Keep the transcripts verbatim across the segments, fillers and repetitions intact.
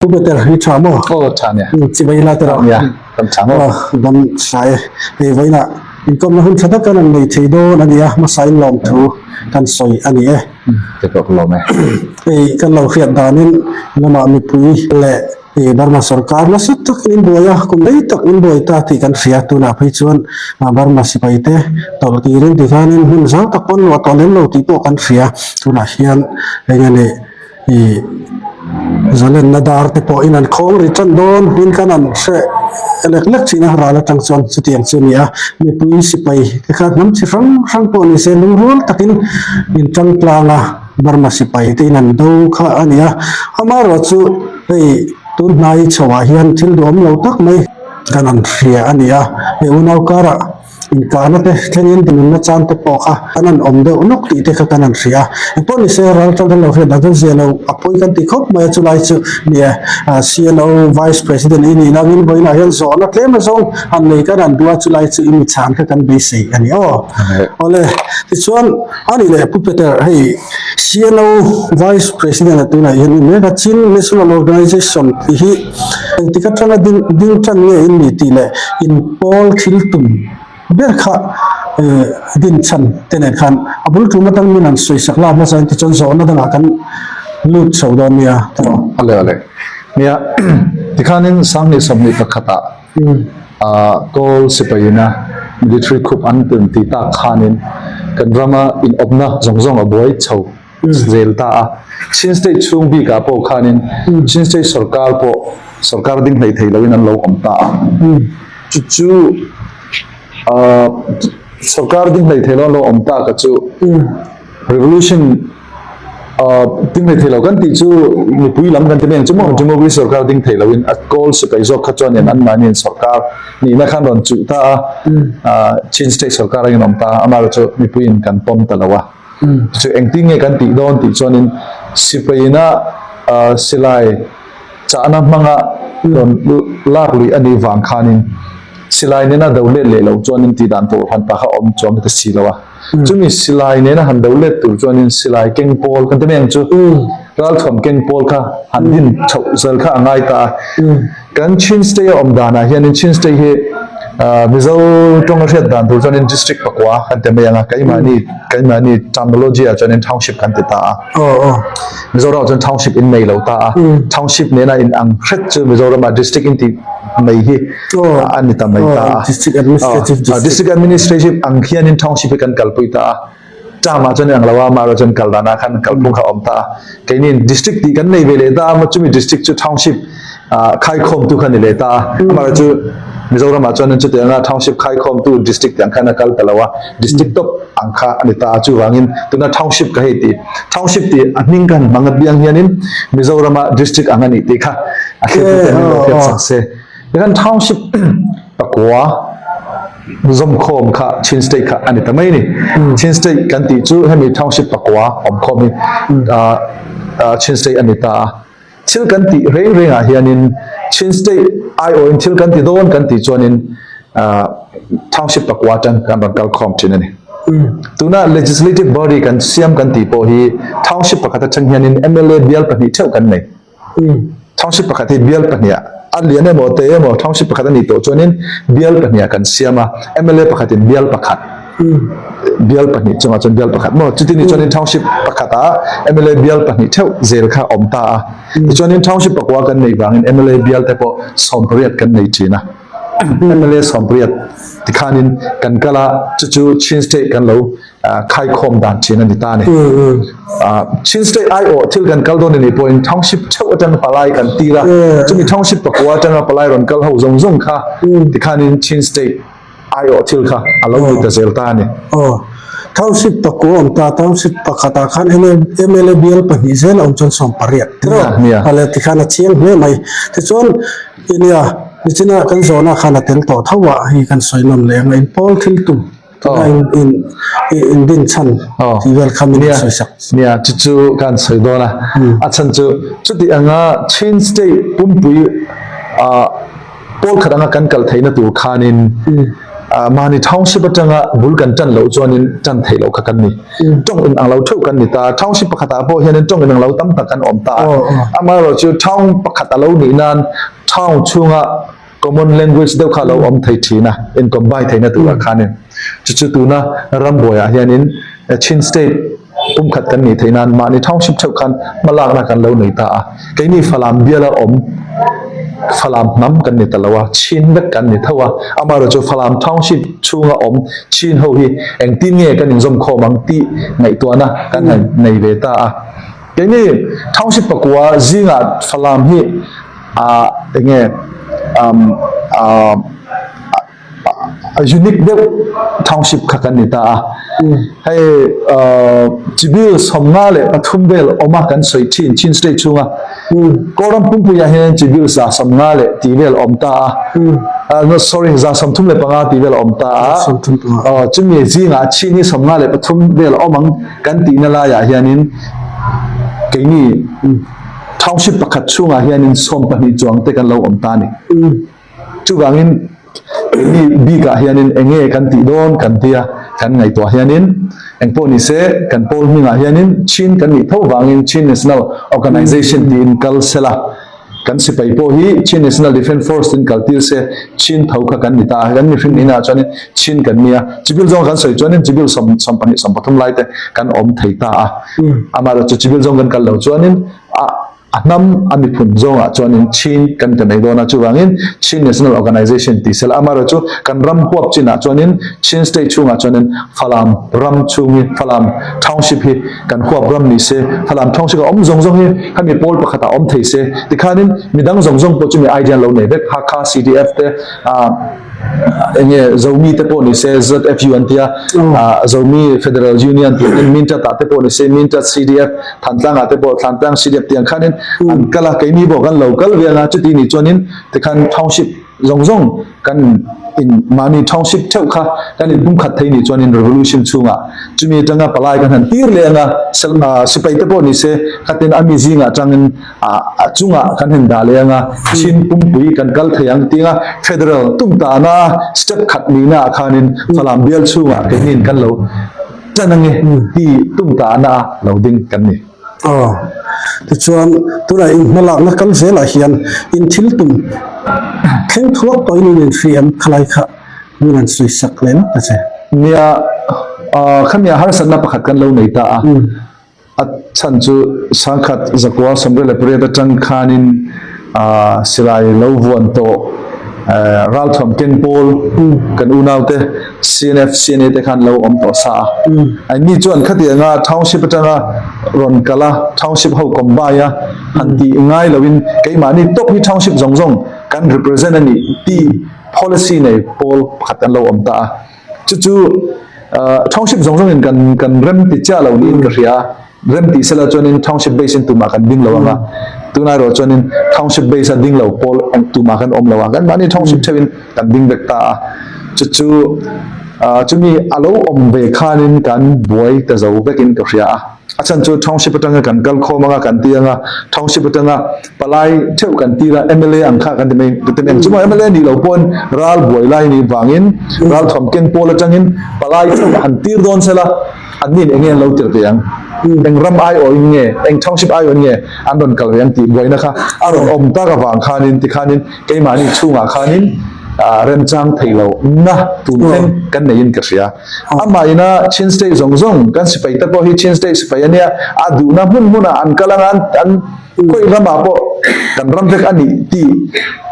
Pu Peter, i ṭha maw? Aw, ṭha nia. Hmm, chibai la tera. Nia, kan ṭha maw? Aw, dam ṭha e. Hei, vawiinah inkawmna hun ṭha tak kan han nei thei dawn a nia, hmasa in lawmthu kan sawi a ni e. Hmm, te pawh ka lawm e. Hei, kan lo hriat danin lamah mipui leh, hei, Burma sorkar nasa takin in buai a, kum rei tak in buai ta tih kan hria, tunah phei chuan, ah, Burma sipaite tawlh tirin tikhanin hmun zau tak pawn luah tawh lem lo tih pawh kan hria. Tunah hian eng nge ni, i zalenna dar te pawh in an khawng ri ṭan dawn, in kan han hre lek lek ṭhin a, ral aṭang chuan chutiang chu a ni a, mipui sipai te kha hnam chi hrang hrang pawh ni se, lungrual takin in ṭangtlang a, Burma sipai te in han do kha a ni a, amaherawhchu hei tun hnai chhoah hian thil duhawm lo tak mai kan han hria a ni a, hei unau karah inkahna te, thlengin dinunna chan te pawh kha kan han awm deuh nawk tih te kha kan han hria a. Engpawh ni se, ral aṭang kan lo hriat dan chuan zia lo a pawi kan ti khawp mai a, chulai chu ni e, a, C N O Vice President i nih angin vawiinah hian zawhna tlem a zawng han nei kan han duh a, chulai chu i mi chhan kha kan beisei a ni aw. Awle, tichuan a nih leh Pu Peter, hei C N O Vice President a tunah hian i mek a, Chin National Organization tih hi engtik aṭanga ding, ding ṭan nge in ni tih leh in pawl thil tum ber kha, eh, din chhan te nen khan a bul tum aṭang min han sawisak la hmasa in, tichuan zawhna dangah kan lut chho dawn nia. Awle, awle. Nia, tikhanin sanghnih sawmhnih pakhatah, hmm, ah, Kawl sipaina military coup an tih tak khanin kan rama inawpna zawng zawng a buai chho, hmm, zel ta a. Chin State chhung bikah pawh khanin, hmm, Chin State sorkar pawh sorkar ding hlei thei loin an lo awm ta a. Hmm. Chu chu, ah, sorkar ding hlei thei lo an lo awm ta kha chu, hmm, revolution, ah, ding hlei thei lo kan tih chu mipui lam kan ti mai ang chu maw, democracy sorkar ding thei loin a Kawl sipai zawk kha chuan an, anmahniin sorkar nihna khan rawn chuh ta a, hmm, ah, Chin State sorkar angin awm ta a, amaherawhchu mipuiin kan pawm ta lo a. Hmm. Chu engtin nge kan tih dawn tih chuanin sipaina, ah, silai chahna hmanga, hmm, rawn lak luih a nih vang khanin silai nena do let leh loh chuanin tih dan tur han pa kha awm chuang ka ti si lo a. Hmm. Chumi silai nena han do let tur chuanin silai keng pawl kan ti mai ang chu. Hmm. Ralthuam keng pawl kha han, hmm, din chhoh zel kha a ngai ta a. Hmm. Kan Chin State a awm danah hianin Chin State hi, ah, Mizo ṭawnga hriat dan tur chuanin district pakua kan ti mai ang a, keimahni, hmm, keimahni terminology ah chuanin township kan ti ta a. Oh, oh. Mizoram chuan township in nei lo ta a. Hmm. Township nena in ang hret chu Mizoramah district in tih mai hi, oh, ah, a ni ta mai, oh, ta a. District administrative, oh, ah, district. District administrative ang hianin township hi kan kalpui ta a. Term ah chuan ang lo a, amaherawhchu kal dana khan kalphung kha awm ta a. Keinin district tih kan nei ve leh ta a, chumi district chu township, ah, khaikhawmtu kha ni leh ta a. Mm. Amaherawhchu Mizoramah chuan chutianga township khaikhawmtu district tih ang khan a kal ta lo a. District, mm, tawp ang kha a ni ta a. Chuvangin tuna township ka hei tih, township tih a hming kan hmang apiang hianin Mizorama district ang a nih tih kha a hriat, eh, te kan lo hriat, oh, sak se. Tikhan township pakua zawmkhawm kha Chin State kha a ni ta mai ni. Mm. Chin State kan tih chu hemi township pakua awmkhawm hi, mm, ah, ah, Chin State a ni ta a. Thil kan tih reng rengah hianin Chin State aiawhin thil kan ti dawn kan tih chuanin, ah, township pakua aṭang kan rawn kal khawm ṭhin a ni. Mm. Tuna legislative body kan siam kan tih pawh hi township pakhat aṭang hianin M L A bial pahnih theuh kan nei. Mm. Township pakhat hi bial pahnih a, a lian emaw te emaw township pakhat a nih tawh chuanin bial pahnih a kan siam a, M L A pakhatin bial pakhat. Mm. Bial pahnih chungah chuan bial pakhat maw? Chuti ni chuanin, mm, township pakhatah M L A bial pahnih theuh zel kha awm ta a. Mm. Tichuanin township pakua kan neih vangin M L A bial te pawh sawmpariat kan nei ṭhin a. M L A sawmpariat tikhanin kan kal a, chu chu Chin State kan lo, ah, khaikhawm dan ṭhin a ni ta a ni. Mm, mm. Ah, Chin State aiawh thil kan kal dawn a nih pawhin township theuh aṭanga palai kan tir a. Mm. Chumi township pakua aṭanga palai rawn kal ho zawng zawng kha, mm, tikhanin Chin State aiawh thil kha a lo, oh, ni ta zel ta a ni. Oh. Township pakua awm ta, township pakhatah khan M L A, M L A bial pahnih zel a awm chuan sawmpariat. Nia, nia. A le tikhan a chiang hle mai. Tichuan, i nia, nichina kan zawhna khan a tel tawh tho a, hei kan sawi nawn leh ang a, in pawl thil tum. Tina, oh, in, in, in, in din chhan, oh, tih vel kha min, nia, sawisak. Nia, chu chu kan sawi dawn a. Hmm. A chhan chu, chuti anga Chin State pumpui, ah, pawl khat anga kan kal theihna tur khanin, hmm, Ah, mahni township aṭanga bul kan ṭan loh chuanin ṭan theih loh kha kan ni. Ṭawng inang lo ṭheuh kan ni ta. Township pakhatah pawh hianin ṭawng inang lo tam tak kan awm ta a. Amaherawhchu town pakhat a lo nih nan town chhunga common language deuh kha lo awm thei ṭhin a, incombine theihna turah khanin. Chu chu tuna ram buaiah hianin, eh, Chin State pumkhat kan nih theih nan mahni township ṭheuh khan hmalakna kan lo nei ta a. Keini Falam biala awm, Falam hnam kan ni ta lo a, Chin vek kan ni tho a. Amaherawhchu Falam township chhunga awm Chin ho hi engtin nge kan inzawm khawm ang tih ngaihtuahna kan han nei ve ta a. Keini township pakua zingah Falam hi, ah, enge, um, ah, a unique deuh township kha kan ni ta a. Hei, uh, chibil sawmnga leh pathum vel awma kan sawi ṭhin, Chin State chhunga. Kawlram pumpuiah hian chibil za sawmnga leh tih vel awm ta a. Ah, no, sorry, za sawmthum leh panga tih vel awm ta a. Sawmthum panga. Ah, chumi zingah Chin hi sawmnga leh pathum vel awm ang kan tihna laiah hianin keini township pakhat chhungah hianin sawm pahnih chuang te kan lo awm ta a ni. Chuvangin, keini bikah hianin eng nge kan tih dawn kan tia kan ngaihtuah hianin, engpawh ni se, kan pawl hmingah hianin Chin kan nih tho vangin Chin National Organization tiin kal sela, kan sipai pawh hi Chin National Defence Force tiin kal tir se, Chin tho kha kan ni ta. Kan mihring nihna chuanin Chin kan ni a, chibil zawng kan sawi chuanin chibil sawm, sawm pahnih, sawm pathum lai te kan awm thei ta a. Amaherawhchu chibil zawng kan kal lo chuanin, a, a hnam, a miphun zawngah chuanin Chin kan ti mai dawn a, chuvangin Chin National Organization ti sela. Amaherawhchu kan ram huap chinah chuanin Chin State chhungah chuanin Falam ram chhung hi, Falam township hi kan huap ram ni se, Falam township a awm zawng zawng hi hemi pawl pakhatah awm thei se, tikhanin midang zawng zawng pawh chumi idea an lo nei vek. Hakha C D F te, ah, eng nge, Zomi te pawh ni se, Z F U an tia, ah, Zomi Federal Union tih, Mindat-ah te pawh ni se, Mindat C D F, Thantlang-ah te pawh, Thantlang C D F tiang khanin an kal a, keini pawh kan lo kal ve ang a, chuti ni chuanin tikhan township zawng zawng kan in, mahni township theuh kha kan in pumkhat thei ni chuanin revolution chhungah chumi aṭanga palai kan han tir leh ang a, sel-, ah, sipai te pawh ni se, khatin a mi zingah aṭangin, ah, a chungah kan han dah leh ang a, Chin pumpui kan kal thei ang tia, federal tumtahna step khat nihna ah khanin Falam bial chhungah keinin kan lo ṭan ang e ti tumtahna lo ding kan ni. Aw, tichuan, tunah in hmalakna kal velah hian in thil tum thleng thuak tawhin in hri em khalai kha min an sawisak lem ta che. Nia, ah, khania harsatna pakhat kan lo nei ta a. A chhan chu sangkhat zakua sawmriat leh pariat aṭang khanin, ah, silai lo vuan tawh, eh, ralthuam keng pawl kan unaute C N F, C N A te khan lo awm tawh sa a. An ni chuan khatianga township aṭanga rawn kal a, township ho combine a, han tih ngai loin keimahni tawp hi township zawng zawng kan represent a ni tih policy nei pawl pakhat kan lo awm ta a. Chu chu, ah, township zawng zawngin kan, kan rem ti chiah lo niin ka hria. Rem tih sela chuanin township base in tumah kan ding lo ang a. Tunah erawh chuanin township base a ding lo pawl tumah kan awm lo a. Kan mahni township theuhin kan ding vek ta a. Chu chu, ah, chumi a lo awm ve khanin kan buai ta zo vekin ka hria a. A chhan chu township aṭanga kan kal khawm ang a, kan ti ang a, township aṭanga palai theuh kan tir a, M L A ang kha kan ti mai, kan ti mai ang. Chu maw M L A nih loh pawhin ral buai lai nih vangin, ralthuam keng pawl aṭangin palai theuh han tir dawn sela, an nin eng nge an lo tir teh ang? Eng ram aiawhin nge, eng township aiawhin nge an rawn kal ve ang tih buaina kha a rawn awm tak avang khanin, tikhanin keimahni chhungah khanin, ah, remchang theih lohna tun thleng kan neiin ka hria. Amah ina Chin State zawng zawng, kan sipai te pawh hi Chin State sipai a nia, a duhna hmun hmunah an kal ang a, an, an khawi ramah pawh kan ram vek a nih tih,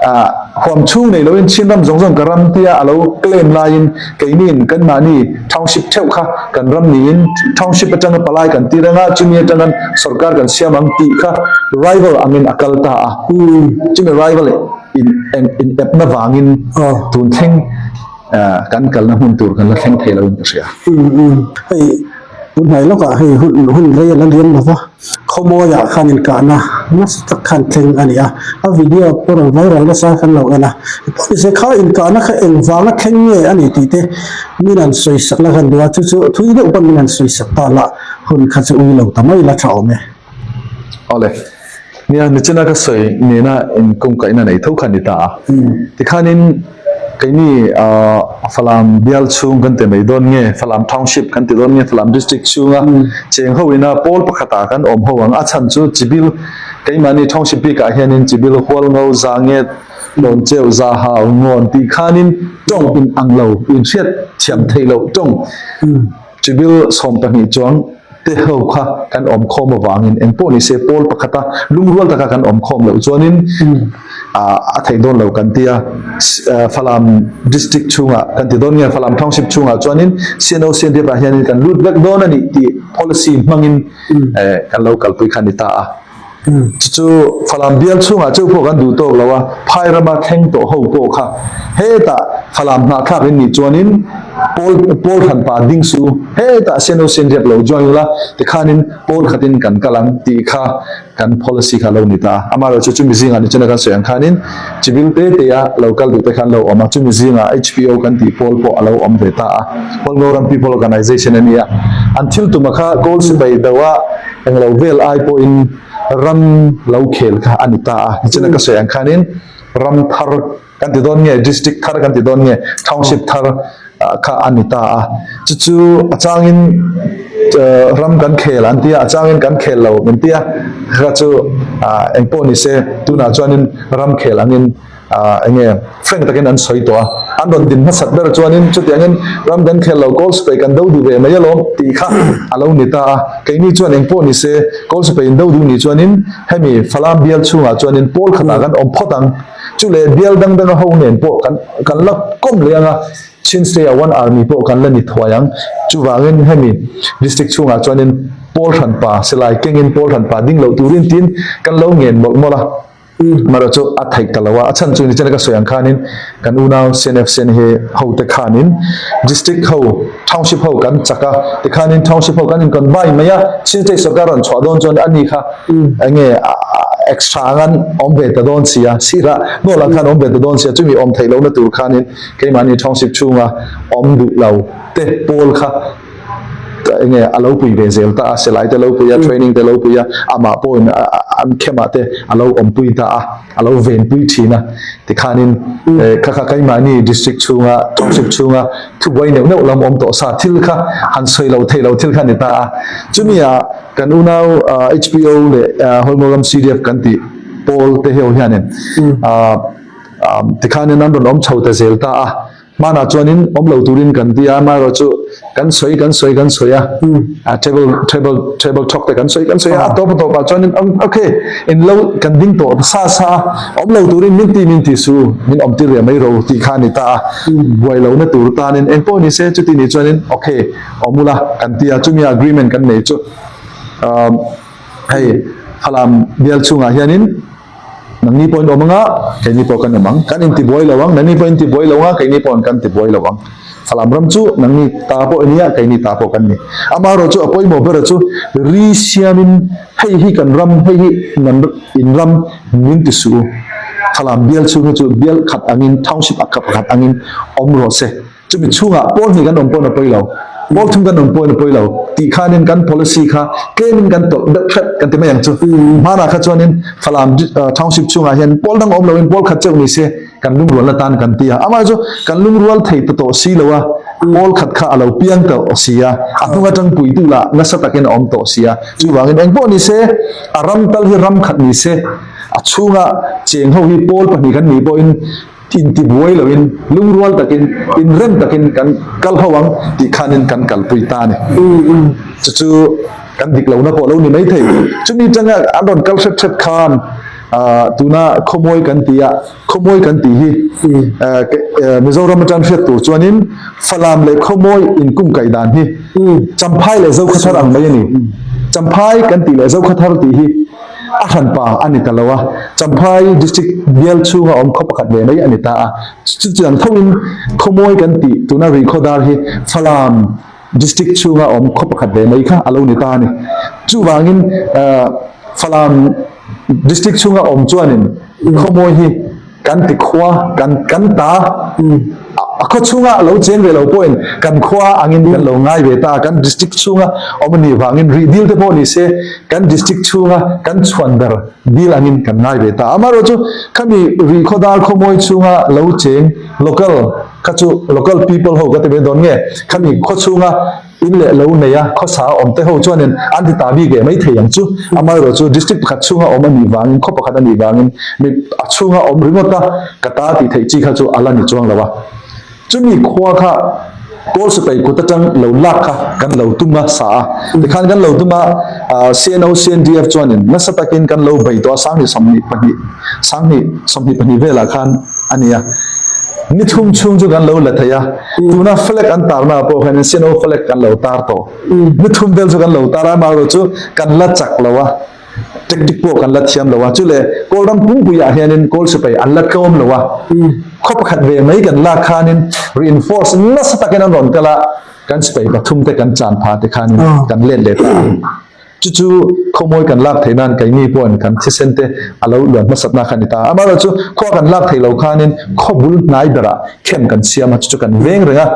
ah, huam chhung nei loin Chin ram zawng zawng ka ram tia a lo claim laiin, keinin kanmahni township theuh kha kan ram niin, township aṭanga palai kan tir ang a, chumi aṭangan sorkar kan siam ang tih kha rival angin a kal ta a. Chumi rival in, in, in epna vangin tun thleng, ah, kan kalna hmun tur kan la thleng thei loin ka hria. Hei, tunhnai lawkah hei hun, hun rei a la liam lo va. Khawmawiah khan inkahna nasa tak khan thleng a ni a. A video pawh rawn viral nasa khan lo en a. Pawh ni se kha inkahna kha eng vanga thleng nge a ni tih te min an sawisak la kan duh a. Chu chu thui deuh pawn min an sawisak ta la, hun kha chu ui lo ta mai la ṭha awm e. Awle. Nia, nichina ka sawi nena in kawngkaihna nei tho kha ni ta a. Tikhanin, Keini, ah, Falam bial chhung kan ti mai dawn nge, Falam Township kan ti dawn nge, Falam District chhunga cheng ho ina pawl pakhata kan awm ho ang. A chhan chu Chibil, keimahni Township bikah hianin Chibil, Hualngo, Zanget, Lawncheu, Zahau, Ngawn tih khanin ṭawng inang lo, inhriat thiam theih loh ṭawng Chibil sawm pahnih chuang te ho kha kan awm khawm avangin, engpawh ni se, pawl pakhata lungrual taka kan awm khawm loh chuanin, ah, a theih dawn lo kan tia. S-, ah, Falam District chhunga kan ti dawn nge, Falam Township chhunga chuanin C N O C N D F ah hianin kan lut vek dawn a ni tih policy hmangin, eh, kan lo kalpui kha ni ta a. Chu chu Falam bial chhungah cheu pawh kan duh tawk lo a, phai rama thleng tawh ho pawh kha hetah Falam hnah thlak in nih chuanin pawl, pawl hranpa ding su, hetah C N O C N D F lo join ula, tikhanin pawl khatin kan kal ang tih kha kan policy kha lo ni ta. Amaherawhchu chumi zingah ni chena kan sawi ang khanin Chibil te te a lo kal duh te khan lo awm a, chumi zingah H P O kan tih pawl pawh a lo awm ve ta a. Hualngo Ram People Organization a nia. An thil tuma kha Kawl sipai do a englo vel ai pawhin ram lo khel kha a ni ta a. Nichina ka sawi ang khanin ram thar kan ti dawn nge, district thar kan ti dawn nge, township thar, ah, kha a ni ta a. Chu chu a changin, eh, ram kan khel an tia, a changin kan khel lo kan tia. Kha chu, ah, engpawh ni se, tunah chuanin ram khel angin, ah, enge, frank takin an sawi tawh a. An rawn din hmasat ber chuanin, chutiangin ram kan khel lo, Kawl sipai kan do duh ve mai alawm tih kha a lo ni ta a. Keini chuan engpawh ni se, Kawl sipai in do duh ni chuanin, hemi Falam bial chhungah chuanin pawl khatah kan awm phawt ang. Chu leh bial dang danga ho nen pawh kan, kan la kawm leh ang a, Chin State a One Army pawh kan la ni thuai ang. Chuvangin hemi district chhungah chuanin pawl hranpa, silai kengin pawl hranpa ding loh turin tiin kan lo ngen mawlh mawlh a. Mara chu a theih ta lo a, a chhan chu nichena ka sawi ang khanin kan unau C N F C N he ho te khanin district ho, township ho kan chak a, tikhanin township ho kan inconvene mai a, Chin State sorkar an chhuah dawn chuan ani kha enge, a, a, extra ang an awm ve ta dawn sia, sira nawl ang khan awm ve ta dawn sia, chumi awm theih lohna tur khanin keimahni township chhunga awm duh lo te pawl kha enge a lo pui ve zel ta a, silai te lo pui a, training te lo pui a, amah pawhin a, a, an khemah te a lo awmpui ta a, a lo venpui ṭhin a. Tikhanin, eh, kha kha keimahni district chhunga, township chhunga thubuai neuh neuh lam awm tawh sa thil kha han sawi lo thei lo thil kha ni ta a. Chumi a kan unau, ah, H P O leh, ah, Hawimawilam C D F kan tih pawl te ho hianin, ah, ah, tikhanin an rawn awm chho ta zel ta a. Hmanah chuanin awm lo turin kan ti a, amaherawhchu kan sawi, kan sawi, kan sawi a. A, table, table, table talk te kan sawi, kan sawi a. A tawp, a tawpah chuanin, um, okay, in lo kan ding tawh sa sa a, awm lo turin min ti, min ti su, min awm tir ve mai ro tih kha a ni ta a. Buai lohna tur tanin, engpawh ni se, chuti ni chuanin, okay, awm ula kan ti a, chumi agreement kan nei chu. Um, hei, Falam bial chhungah hianin, nangni pawhin awm anga, keini pawh kan awm ang. Kan intibuai lo ang, nangni pawh intibuai lo anga, keini pawh kan tibuai lo ang. Falam ram chu nangni ta pawh i ni a, keini ta pawh kan ni. Amaherawhchu a pawimawh bera chu ri siamin hei hi kan ram, hei hi nan in ram min ti suh u. Falam bial chhung hi chu bial khat angin, township a khat khat angin awm rawh se. Chumi chhungah pawl hnih kan awm pawhin a pawi lo, pawl thum kan awm pawhin a pawi lo tih khanin kan policy kha tlemin kan tawlh deuh hret kan ti mai ang chu. Hmanah kha chuanin Falam di-, ah, township chhungah hian pawl dang awm loin pawl khat chauh ni se kan lungrualna tan kan ti a. Amah chu kan lungrual thei ta tawh si lo a, pawl khat kha a lo piang tawh si a, a hnung aṭang puitu lah nasa takin a awm tawh si a. Chuvangin engpawh ni se, a ram tal hi ram khat ni se, a chhunga cheng ho hi pawl pahnih kan nih pawhin, intibuai loin, lungrual takin, inrem takin kan kal ho ang tih khanin kan kalpui ta a ni. Chu chu kan dik lohna pawh lo ni mai thei. Chumi aṭanga an rawn kal hret hret khan, ah, tuna Khawmawi kan ti a, Khawmawi kan tih hi, ah, ke, ah, Mizoram aṭang hriat tur chuanin Falam leh Khawmawi inkum kaih dan hi Champhai leh Zokhawthar ang mai a ni. Champhai kan tih leh Zokhawthar tih hi a hranpa a ni ta lo a, Champhai district bial chhunga awm khaw pakhat ve mai a ni ta a. Chutiang thoin Khawmawi kan tih tuna Rihkhawdar hi Falam district chhunga awm khaw pakhat ve mai kha a lo ni ta a ni. Chuvangin, eh, Falam district chhunga awm chuanin Khawmawi hi kan ti khua, kan, kan ta, a, A khua chhunga lo cheng ve lo pawhin kan khua angin kan lo ngai ve ta, kan district chhunga awm a nih vangin rih dil te pawh ni se, kan district chhunga kan chhuan ber dil angin kan ngai ve ta. Amaherawhchu khami rih khaw dar khaw mawi chhunga lo cheng local, kha chu local people ho ka ti ve dawn nge, khami khaw chhunga in leh lo nei a, khawsa a awm te ho chuanin an ti ta bik e mai thei ang chu. Amaherawhchu district pakhat chhunga awm a nih vangin, khaw pakhat a nih vangin, mi a chhunga awm ringawt a ka ta tih theih chi kha chu a la ni chuang lo a. Chumi khua kha Kawl sipai kut aṭang lo lak kha kan lo tum a sa a. Tikhan kan lo tum a, ah, C N O, C N D F chuanin nasa takin kan lo bei tawh a, sanghnih sawmhnih pahnih, sanghnih sawmhnih pahnih velah khan a ni a. Ni thum chhung chu kan lo la thei a. Tuna flag an tarna pawh khan C N O flag kan lo tar tawh. Ni thum vel chu kan lo tar a, amaherawhchu kan la chak lo a. Tactic pawh kan la thiam lo a. Chule Kawlram pumpuiah hianin Kawl sipai an la tlawm lo a. Khaw pakhat ve mai kan lak khanin reinforce nasa takin an rawn kal a, kan sipai pathum te kan chan pha te khanin kan let leh ta a. Chu chu khaw mawi kan lak theih nan keini pawhin kan thisen te a lo luan hmasatna kha ni ta. Amaherawhchu khua kan lak thei lo khanin khaw bul hnai berah camp kan siam a, chu chu kan veng reng a.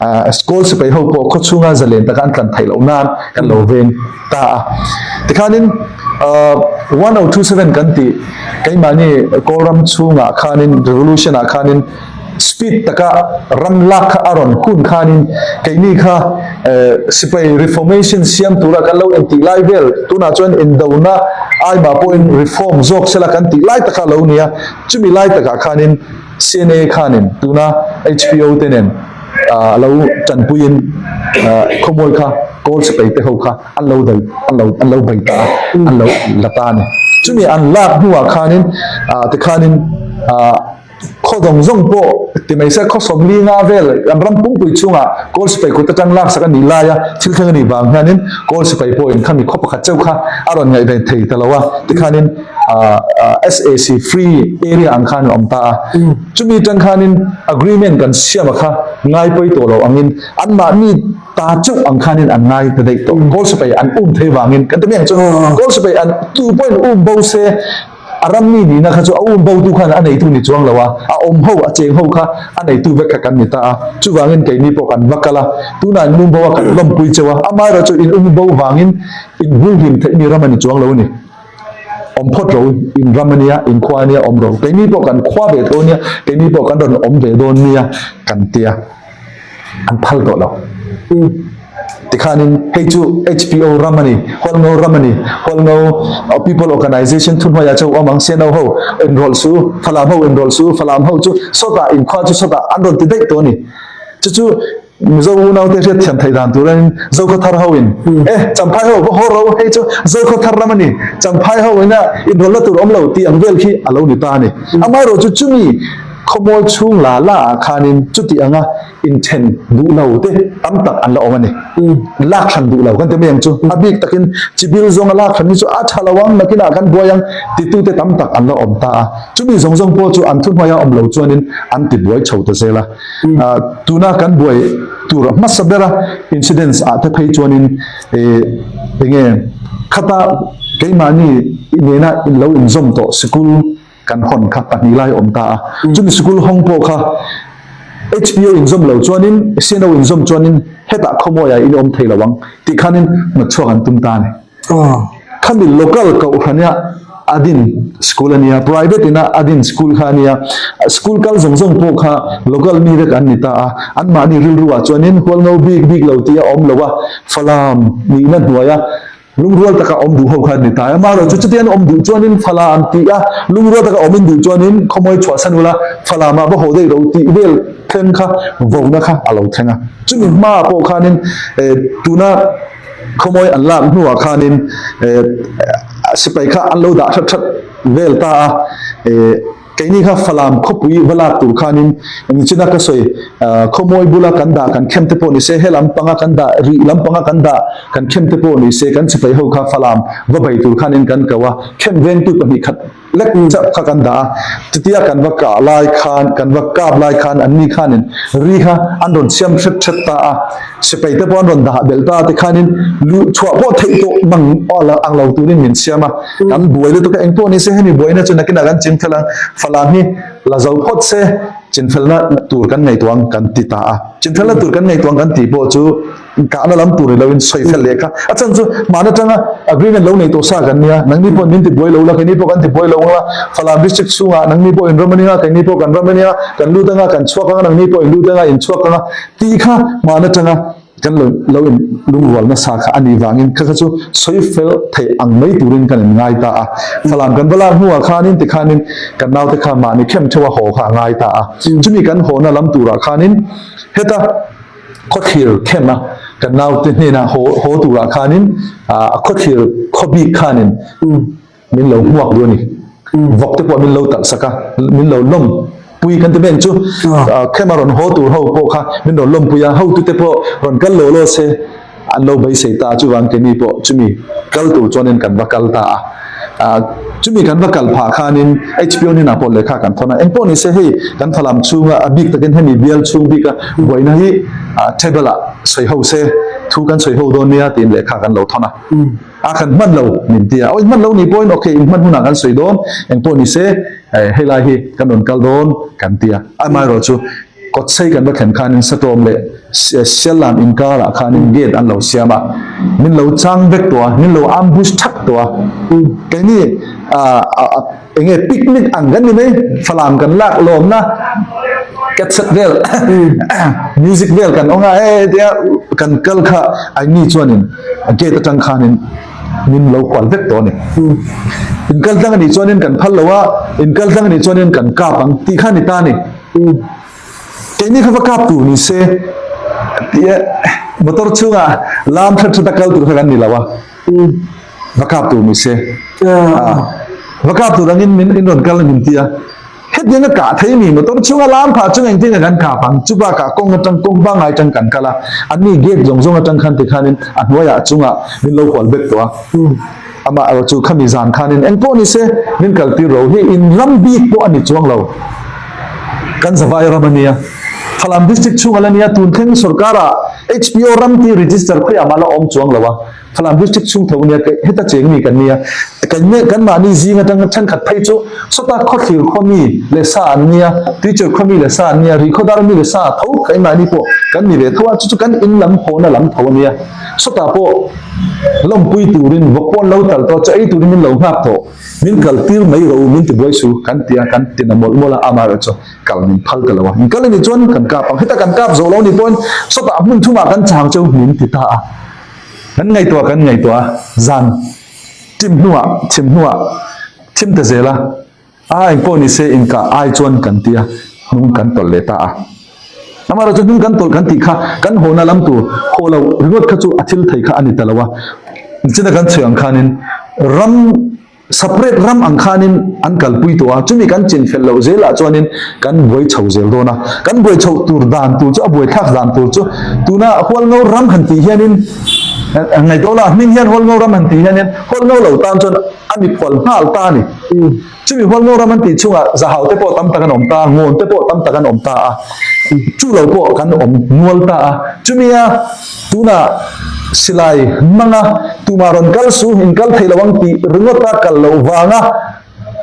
Ah, Kawl sipai ho pawh khaw chhunga zalen taka an tlan theih loh nan kan lo veng ta a. Tikhanin, ah, one oh two seven kan tih, keimahni Kawlram chhungah khanin, revolution-ah khanin speed taka ram lak kha a rawn hun khanin, keini kha, eh, sipai reformation siam tura kan lo entih lai vel, tunah chuan indona ai mah pawhin reform zawk sela kan tih lai taka lo nia. Chumi lai takah khanin, C N A khanin tuna H P O te nen, ah, lo ṭanpuiin, ah, khaw mawi kha Kawl sipai te ho kha an lo dai, an lo, an lo bei ta a, an lo la ta a ni. Chumi an lak hnuah khanin, ah, tikhanin, ah, khaw zawng zawng pawh ti mai se, khaw sawmli nga vel kan ram pumpui chhungah Kawl sipai kut aṭang laksak a nih laia thil thleng a nih vang hianin Kawl sipai pawhin khami khaw pakhat chauh kha a rawn ngaihven thei ta lo a. Tikhanin, ah, ah, S A C free area ang khan awm ta a. Chumi aṭang khanin agreement kan siam a kha ngai pawi tawh lo angin, anmahni ta chauh ang khanin an ngai ta daih tawh. Kawl sipai an um thei vangin kan ti mai ang chu. Kawl sipai an tu pawhin um bo se, a ram mi nihna kha chu a um botu khan a neitu ni chuang lo a, a awm ho, a cheng ho kha a neitu vek kha kan ni ta a. Chuvangin keini pawh kan va kal a, tunah in um bo a kan lawmpui cheu a. Amaherawhchu in um bo vangin in bul hlim theih mi ram a ni chuang lo a ni. Awm phawt ro, in ram a nia, in khua a nia, awm ro. Keini pawh kan khua ve tho a nia, keini pawh kan rawn awm ve dawn nia, kan ti a. An phal tawh lo. Tikhanin hei chu H P O ram a ni, Hualngo ram a ni, Hualngo, uh, People Organization thuhnuaia chauh awm ang, C N O ho inrawlh su, Falam ho inrawlh su, Falam ho chu sawtah, in khua chu sawtah an rawn ti daih tawh a ni. Chu chu Mizo unaute hriat thiam theih dan turin Zokhawthar ho in, eh, Champhai ho, va haw ro, hei chu Zokhawthar ram a ni, Champhai ho ina inrawlhna tur awm lo tih ang vel khi a lo ni ta a ni. Amaherawhchu chumi khaw mawi chhung la la ah khanin chuti anga inṭhen duh lo te tam tak an la awm a ni. Lak hran duh lo kan ti mai ang chu. A bik takin chibil zawnga lak hran hi chu a ṭha lo ang, nakinah kan buai ang titu te tam tak an la awm ta a. Chumi zawng zawng pawh chu an thuhnuaia awm lo chuanin an tibuai chho ta zel a. Ah, tuna kan buai tur hmasa bera incidents ah te phei chuanin, eh, enge, khata keimahni nena in lo inzawm tawh, sikul kan hawn kha pahnih lai a awm ta a. Chumi sikul hawng pawh kha H P O inzawm lo chuanin, C N O inzawm chuanin, hetah khaw mawiah in awm thei lo ang tih khanin hnawt chhuak an tum ta a ni. Khami local Kohhranah a din school a nia, private ina a din school kha a nia. School kal zawng zawng pawh kha local mi vek an ni ta a. Anmahni rilruah chuanin Hualngo bik bik lo tia awm lo a, Falam nihna hnuaia lungrual taka awm duh ho kha an ni ta a. Amaherawhchu chutian awm duh chuanin Falam tia lungrual taka awm in duh chuanin khaw mawi chhuahsan ula, Falamah va haw daih ro tih vel thleng kha vona kha a lo thleng a. Chumi hma pawh khanin, eh, tuna khaw mawi an lak hnuah khanin, eh, sipai kha an lo dah hrat hrat vel ta a, eh, keini kha Falam khawpui va lak tur khanin, nichina ka sawi, ah, khaw mawi bula kan dah kan khem te pawh ni se, he lampanga kan dah, rih lampanga kan dah kan khem te pawh ni se, kan sipai ho kha Falam va bei tur khanin kan ko a, khem vengtu pahnih khat lek chauh kha kan dah a. Chutia kan va kah lai khan, kan va kap lai khan, anni khanin ri kha an rawn siam hret hret ta a. Sipai te pawh an rawn dah belh ta a, tikhanin luh chhuah pawh theih tawh mang ang lo turin min siam a. Kan buai lutuk a, eng pawh ni se, hemi buaina chu nakinah kan chim thei ang. Falam hi la zo phawt se, Chinfelna tur kan ngaihtuah ang kan ti ta a. Chinfelna tur kan ngaihtuah ang kan ti pawh chu, kahna lam tur ni loin soifel leh kha. A chhan chu, hman aṭanga agreement lo nei tawh sa kan nia, nangni pawh min tibuai lo la, keini pawh kan tibuai lo ang la, Falam district chhungah nangni pawh in ram a nia, keini pawh kan ram a nia, kan lut anga kan chhuak anga, nangni pawh in lut anga in chhuak anga, tih kha hman aṭanga kan lo, lo in lungrual nasa kha a nih vangin kha, kha chu soifel theih ang mai turin kan inngai ta a. Falam kan va lak hnuah khanin, tikhanin kan naute kha mahni khem ṭheuha haw kha a ngai ta a. Mm. Chumi kan hawna lam turah khanin heta khawthlir khema kan naute hnena haw, haw turah khanin, a, a khawthlir khawbik khanin, mm, min lo hmuak duh a ni. Mm. Vawkte pawh min lo talhsak a, min lo lawmpui kan ti ven chu. Ah. A, khema rawn haw tur ho pawh kha min lo lawmpui a, hotute pawh rawn kal law law se an lo beisei ta a, chuvang keini pawh chumi kal tur chuanin kan va kal ta a. A, chumi kan va kal phah khanin H P O hnenah pawh lehkha kan thawn a. Engpawh ni se, hei, kan Falam chhunga a bik takin hemi bial chhung bika buaina hi, a, table-ah sawi ho se, thu kan sawi ho dawn nia, tiin lehkha kan lo thawn a. Mm. A, kan hman lo min ti a. Aw, in hman lo ni pawhin, ok, in hman hunah kan sawi dawn, engpawh ni se, eh, helai hi kan rawn kal dawn kan ti a. Amaherawhchu, kawtsei kan va thlen khanin Satlawm leh Si-, Siallam inkarah khanin gate an lo siam a. Min lo chang vek tawh a, min lo ambush thak tawh a. Mm. Keini, a, a, a, eng nge, picnic ang kan ni mai, Falam kan lak lawmna, cassette vel, music vel kan awng a, eh, tia kan kal kha a ni chuanin, a gate aṭang khanin min lo khual vek tawh a ni. In kal tlang a nih chuanin kan phal lo a, in kal tlang a nih chuanin kan kap ang tih kha ni ta a ni. Keini kha va kap tur ni se, tia, motor chhunga lam ṭha ṭha ta kal tur kha kan ni lo a. Va kap tur ni se. Ah. Ah, va kap tur angin min, in rawn kal min ti a. Hetianga kah thei mi, motor chhunga lam phah chunga engtinga kan kap ang? Chu bakah kawng aṭang, kawng pangngai aṭang kan kal a. Anni gate zawng zawng aṭang khan tikhanin a hnuaiah chungah min lo khual vek tawh a. Hmm. Amaherawhchu khami zan khanin engpawh ni se, min kaltir ro, hi in ram bik pawh a ni chuang lo. Kan zavai ram a nia. Falam district chhunga la nia, tun thleng sorkara H P O ram ti register khawiah mah la awm chuang lo a. Falam district chhung tho nia, heta cheng mi kan nia. Kan, kanmahni zing aṭang ṭhenkhat phei chu sawta khawthlir khawmi leh sa an nia, teacher khawmi leh sa an nia, rihkhawdar mi leh sa tho kanmahni pawh kan ni ve tho a, chu chu kan in lam hawna lam tho a nia. Sawta pawh lawmpui turin vawk pawh an lo tal tawh, chu ei turin min lo nghak tawh, min kaltir mai ro, min tibuai su kan tia, kan tina mawlh mawlh a, amaherawhchu kal min phal ta lo a. Min kal a ni chuan kan kap ang, heta kan kap zo lo ni pawhin sawta hmun thumah kan chang cheu min ti ta a. Kan ngaihtuah, kan ngaihtuah a, zan tim hnuah, thim hnuah, thim ta zel a. A, engpawh ni se, inkah ai chuan kan tia, hnung kan tawlh leh ta a. Amaherawhchu hnung kan tawlh kan tih kha, kan hawna lam tur haw lo ringawt kha chu a thil thei kha a ni ta lo a. Nichina kan chhui ang khanin ram, separate ram ang khanin an kalpui tawh a, chumi kan chinfel loh zelah chuanin kan buai chho zel dawn a. Kan buai chhoh tur dan tur chu, a buaithlak dan tur chu, tuna Hualngo ram han tih hianin, eh, ngaihtuah la, hming hian Hualngo ram han tih hianin, Hualngo lo tan chuan a mi phual nghal ta a ni. Mm. Chumi Hualngo ram an tih chungah Zahaute pawh tam tak an awm ta, Ngawnte pawh tam tak an awm ta a. Chu lo pawh kan awm nual ta a. Chumi a, tuna silai hmanga tumah rawn kal su, in kal thei lo ang tih ringawta kal loh vanga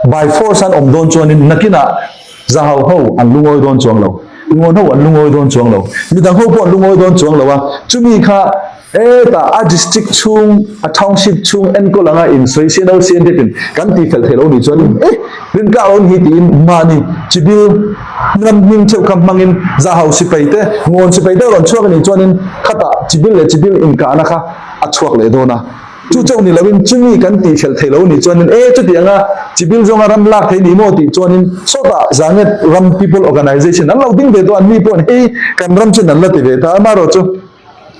by force an awm dawn chuanin nakinah Zahau ho an lungawi dawn chuang lo, Ngawn ho an lungawi dawn chuang lo, midang ho pawh an lungawi dawn chuang lo a. Chumi kha, e, ta a district chhung, a township chhung enkawl anga insawi si no si an depin kan tihfel thei lo ni chuan, eh, rin kah lo ni hi tiin mahni Chibil ram hming theuh kha hmangin Zahau sipaite, Ngawn sipaite rawn chhuak a ni chuanin khatah Chibil leh Chibil inkahna kha a chhuak leh dawn a. Chu chauh ni loin chumi kan tihfel thei lo ni chuanin, e, chutianga Chibil zawnga ram lak thei ni maw tih chuanin sawtah Zanget Ram People Organization an lo ding ve tawh, an mi pawhin hei kan ram chin an la ti ve ta, amaherawhchu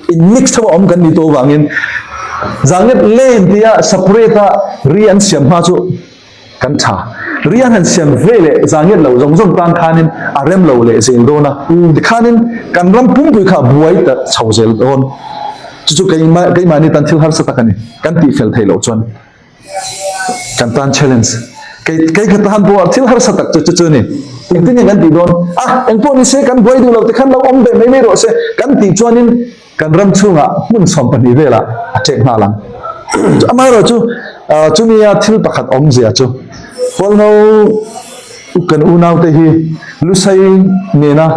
in mix theuh a awm kan ni tawh vangin Zanget len tia separate a ri an siam hma chu kan ṭha. Ri an han siam ve leh Zanget lo zawng zawng tan khanin a rem lo leh zel dawn a. Mm. Tikhanin kan ram pumpui kha buai ta chho zel dawn. Chu chu keima-, keimahni tan thil harsa tak a ni, kan tihfel thei loh chuan. Kan tan challenge. Kei, kei ka tan pawh thil harsa tak chu, chu, chu ni. Engtin nge kan tih dawn? A, engpawh ni se, kan buai duh lo te khan lo awm ve mai mai rawh se kan tih chuanin kan ram chhungah hmun sawm pahnih velah a ṭek nghal ang. Amaherawhchu, ah, chumi a thil pakhat awmzia chu, Hualngo kan unaute hi Lusei nena,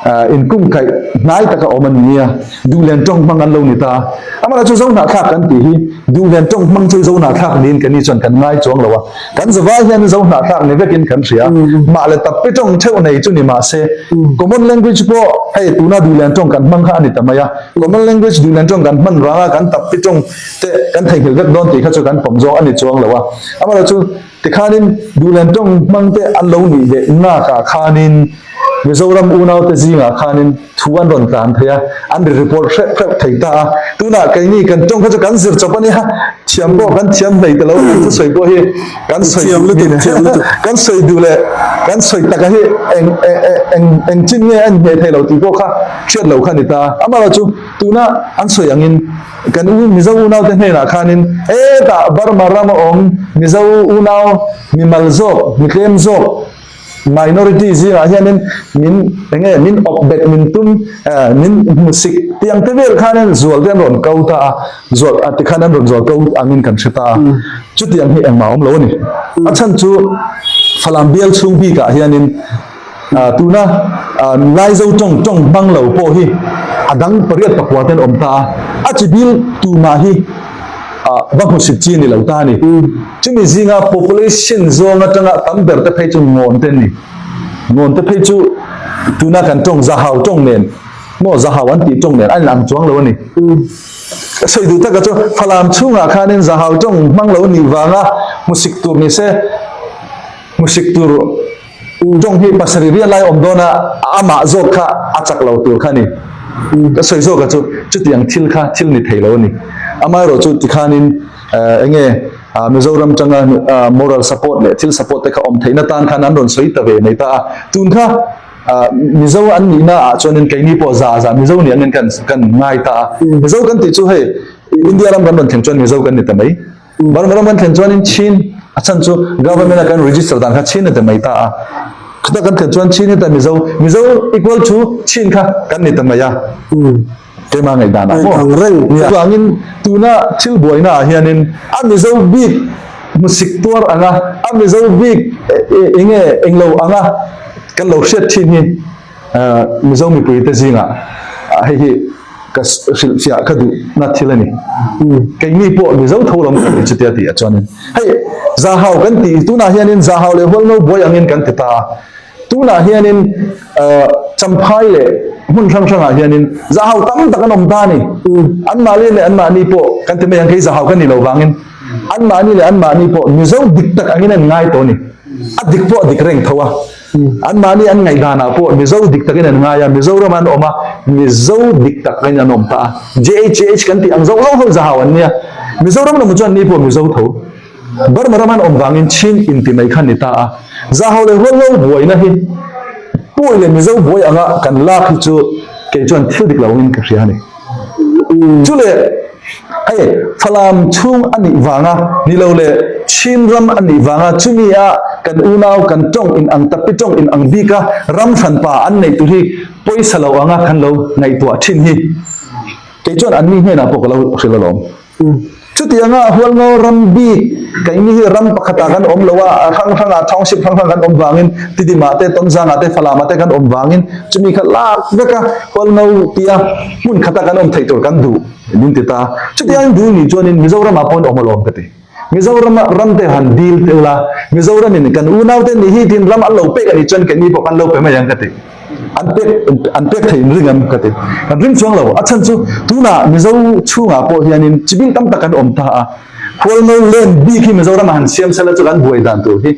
ah, inkum kaih hnai taka om an ni a, duhlen ṭawng hmang an lo ni ta. Amah chu Zo hnahthlak kan tih hi duhlen ṭawng hmang chu Zo hnahthlak niin kan ni chuan kan ngai chuang lo a. Kan zavai hian Zo hnahthlak ni vekin kan hria. Mm, mm. Mah le tapi ṭawng theuh nei chu ni mah se. Mm. Common language pawh hei tuna duhlen ṭawng kan hmang kha a ni ta mai a. Common language duhlen ṭawng kan hman vanga kan tapi ṭawng te kan theihnghilh vek dawn tih kha chu kan pawm zawk a ni chuang lo a. Amah chu tikhanin duhlen ṭawng hmang te an lo nih leh nakah khanin Mizoram unaute zingah khanin thu an rawn tlan thei a, an ri report hrep hrep thei ta a. Tunah keini kan ṭawng kha chu kan zir chawp a nia, thiam pawh kan thiam hlei ta lo, kan thusawi pawh hi kan sawi thiam lutuk, thiam lutuk. Kan sawi duh leh kan sawi taka hi eng, eng, eng, eng chin nge an hmeh thei lo tih pawh kha hriat lo kha ni ta. Amaherawhchu tuna an sawi angin kan u, Mizo unaute hnenah khanin, hetah Burma rama awm Mizo unau mimal zawk, mi tlem zawk, minority zingah hianin min, eng nge, min awp bet min tum, eh, min hmusik tih ang te vel khanin zual te an rawn ko ta a, zual, a, tikhan an rawn zual ko angin kan hre ta a. Mm. Chutiang hi engmah a awm lo a ni. Mm. A chhan chu Falam bial chhung bikah hianin, ah, tuna, ah, Lai Zo ṭawng, ṭawng hmang lo pawh hi a dang pariat pakua te an awm ta a. A chibil tumah hi, ah, va hmusit chi ni lo ta a ni. Mm. Chumi zinga population zawng aṭanga tam ber te phei chu Ngawn te an ni. Ngawn te phei chu tuna kan ṭawng, Zahau ṭawng nen, maw, Zahau an tih ṭawng nen an inang chuang lo a ni. Mm. Ka sawi duh taka chu Falam chhungah khanin Zahau ṭawng hmang lo nih vanga hmusik tur ni se, hmusik tur ṭawng hi pasarih rial lai awm dawn a, amah zawk kha a chak lo tur kha ni. Mm. Ka sawi zawka chu chutiang thil kha thil ni thei lo a ni. Amaherawhchu tikhanin, eh, eng nge, ah, Mizoram aṭanga, ah, moral support leh thil support te kha awm theihna tan khan an rawn sawi ta ve mai ta a. Tun kha, ah, Mizo an nihna ah chuanin keini pawh za za Mizo ni angin kan, kan ngai ta a. Mm. Mizo kan tih chu hei, India ram kan rawn thleng chuan Mizo kan ni ta mai. Mm. Burma ram kan thleng chuanin Chin, a chhan chu government a kan register dan kha Chin a ti mai ta a. Khuta kan thleng chuan Chin heta Mizo, Mizo equal to Chin kha kan ni ta mai a. Mm. Keima ngaihdanah maw? Ang reng. Nia. Chuangin tuna thil buaina ah hianin a Mizo bik hmusik tuar anga, a Mizo bik, eh, eh, eng nge, eng lo anga kan lo hriat ṭhin hi, eh, Mizo mipuite zingah, ah, hei hi ka s-, hrilhfiah ka duhna thil a ni. Mm. Keini pawh Mizo tho lam kan ni chutia tih a chuanin. Hei, Zahau kan tih, tunah hianin Zahau leh Hualngo buai angin kan ti ta a. Tunah hianin, eh, Champhai leh hmun hrang hrangah hianin Zahau tam tak an awm ta a ni. Mm. Anmahni leh anmahni pawh kan ti mai ang, kei Zahau kan ni lo vangin, anmahni leh anmahni pawh Mizo dik tak angin an ngai tawh a ni. A dik pawh a dik reng tho a. Mm. Anmahni an ngaihdanah pawh Mizo dik takin an ngai a, Mizoram an awm a, Mizo dik takin an awm ta a. J H J H kan tih ang zawng zawng ho Zahau an nia. Mizoram lam chuan ni pawh Mizo tho. Burma ram an awm vangin Chin inti mai kha ni ta a. Zahau leh Hualngo buaina hi Pu leh Mizo buai anga kan lak hi chu kei chuan thil dik lo angin ka hria a ni. Mm. Chule, hei, Falam chhung a nih vanga, ni lo leh Chin ram a nih vanga, chumi a kan unau kan ṭawng inang tapi, ṭawng inang bika ram hranpa an neih tur hi pawisa lo anga kan lo ngaihtuah ṭhin hi. Kei chuan an mi hnenah pawh ka lo hrilh alawm. Mm. Chutianga Hualngo ram bik, keini hi ram pakhatah kan awm lo a, a hrang hrangah, township hrang hrang kan awm vangin, Tidimah te, Tonzangah te, Falamah te kan awm vangin, chumi kha lak veka Hualngo tia hmun khata kan awm theih tur kan duh min ti ta. Chutiang duh nih chuanin Mizoramah pawhin awm alawm ka ti. Mizoram ram te han dil tel a, Mizoramin kan unaute ni hi tin ram an lo pek a nih chuan keini pawh kan lo pe mai ang ka ti. An pek, an pek thei in ring em ka ti. Kan ring chuang lo. A chhan chu, tunah Mizo chhungah pawh hianin chibil tam tak kan awm ta a. Hualngo len bik hi Mizoramah han siam sela chu kan buai dan tur hi.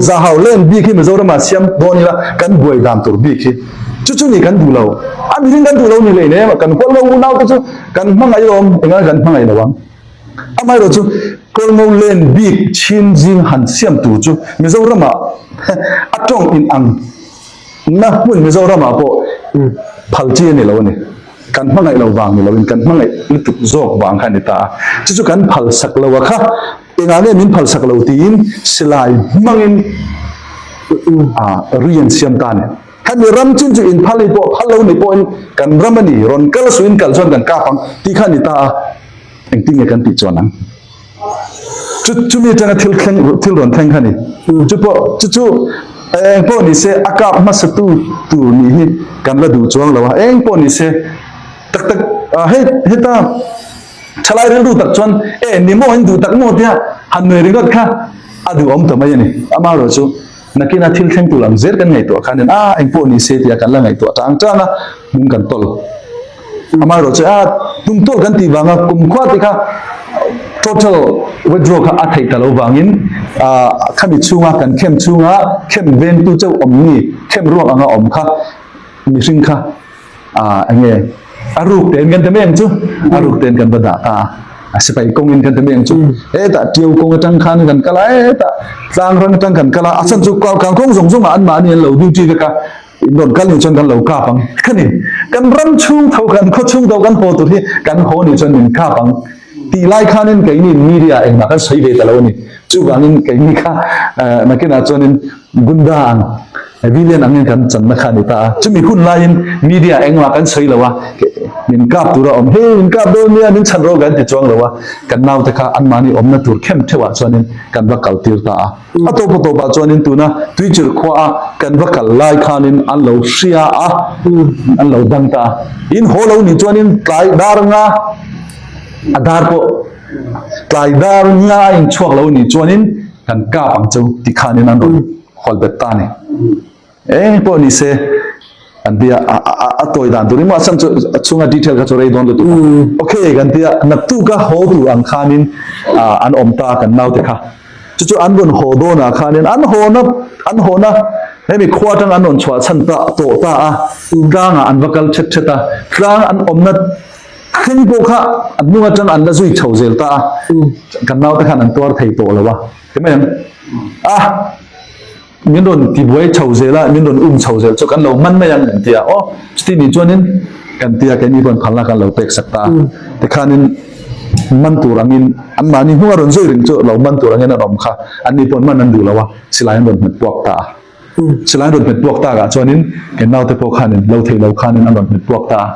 Zahau len bik hi Mizoramah siam dawn ila kan buai dan tur bik hi. Chu chu ni kan duh lo. A mihring kan duh lo ni leh nem, kan Hualngo unaute chu kan hmangaih alawm, engah kan hmangaih lo ang. Amaherawhchu, Hualngo len bik Chin zing han siam tur chu Mizoramah a ṭawng inang na hmun Mizoramah pawh, mm, phal chi a ni lo a ni. Kan hmangaih lo vang ni loin, kan hmangaih lutuk zawk vang kha a ni ta a. Chu chu kan phal sak lo a kha, engah nge min phal sak lo tiin silai hmangin, mm, a, ri an siam ta a ni. Hemi ram chin chu in phal ni pawh, phal lo ni pawhin kan ram a ni, rawn kal suin kal chuan kan kap ang tih kha a ni ta a. Engtin nge kan tih chuan ang. Chu, chumi aṭanga thil thleng, thil rawn thleng kha ni. Mm. Chu pawh, chu chu Eng pawh ni se, a kap hmasatu tur ni hi kan la duh chuang lo a, eng pawh ni se, taktak, ah, hei, heta, thalai rilru tak chuan, "E, ni maw, in duh tak maw?" tia han nuai ringawt kha a duh awm ta mai a ni. Amaherawhchu, nakina thil thleng tur ang zel kan ngaihtuah khan, a, eng pawh ni se tia kan la ngaihtuah tang tang a, hming kan tawl. Amaherawhchu, a, tum tawl kan tih vanga, kumkhua te kha total withdraw kha a theih ta lo vangin, a, khami chhunga, kan camp chhunga, camp vengtu chauh awm ni, camp ruak anga awm kha, mihring kha, a, eng nge, a ruk ten kan ti mai ang chu, a ruk ten kan va dah ta a, a sipai kawngin kan ti mai ang chu. Mm. Hetah Tiu kawng aṭang khan kan kal a, hetah Tlangrang aṭang kan kal a, a chhan chu Kalkang kawng zawng zawngah anmahni an lo duty vek a, in rawn kal ni chuan kan lo kap ang kha ni. Kan ram chhung tho, kan khaw chhung tho kan haw tur hi kan haw ni chuan min kap ang tih lai khanin keini media engmah kan sawi ve ta lo a ni. Chuvangin keini kha, eh, nakinah chuanin gunda ang, villain angin kan channa kha a ni ta a. Chumi hun laiin media engmah kan sawi lo a, min kap tura awm, "Hei, min kap dawn nia, min chhan rawh," kan ti chuang lo a. Kan naute kha anmahni awmna tur khem theuhah chuanin kan va kal tir ta a. A tawp a tawpah chuanin tuna Tuichirh khua a kan va kal lai khanin an lo hria a, an lo dang ta a. In haw lo ni chuanin tlai dar nga a dar pawh, tlai dar nga in chhuak lo ni chuanin kan kap ang chu ti khanin an rawn hawl bet ta a ni. Eng pawh ni se, kan tia, a, a, a, a tawi dan tur emaw, a chhan chu, a chhunga detail kha chu rei dawn lutuk. Mm. Ok, kan tia, naktuk a haw tur ang khanin, a, an awm ta kan naute kha. Chu chu an rawn haw dawn a khanin, an hawna, an hawna, hemi khua aṭang an rawn chhuah chhan ta, tawh ta a, tlangah an va kal ṭhet ṭhet a, tlang an awmna thleng pawh kha an hnung aṭang an la zui chho zel ta a. Mm. Kan naute khan an tuar thei tawh lo a. Ti mai ang. A, min rawn tibuai chho zel a, min rawn um chho zel chu kan lo man mai ang kan tia. Aw, chuti ni chuanin kan tia, keini pawn phalna kan lo pek sak ta. Mm. Tikhanin man tur angin, anmahni hnunga rawn zui ring chu lo man tur angin an awm kha. Anni pawn man an duh lo a, silai an rawn hmet puak ta a. Mm. Silai an rawn hmet puak takah chuanin, kan naute pawh khanin lo thei lo khanin an rawn hmet puak ta a.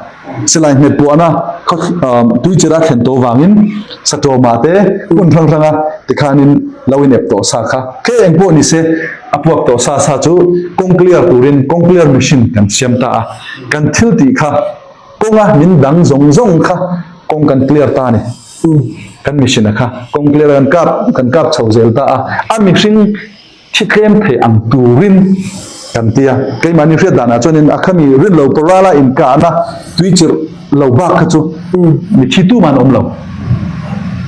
Silai hmet puahna khaw, um, Tuichirha thlen tawh vangin, Satawmah te, hmun hrang hranga tikhanin lo in ep tawh sa kha. Khe eng pawh ni se, a puak tawh sa sa chu kawng clear turin, kawng clear machine kan siam ta a. Kan thil tih kha, kawnga min dang zawng zawng kha kawng kan clear ta a ni. Mm. Kan machine-a kha kawng clear kan kap, kan kap chho zel ta a. A mihring thi tlem theih ang turin kan tia. Keimahni hriat danah chuanin a khami rinlo pawh rala inkahna Tuichirh lo bak kha chu, mm, mitthi tuman awm lo.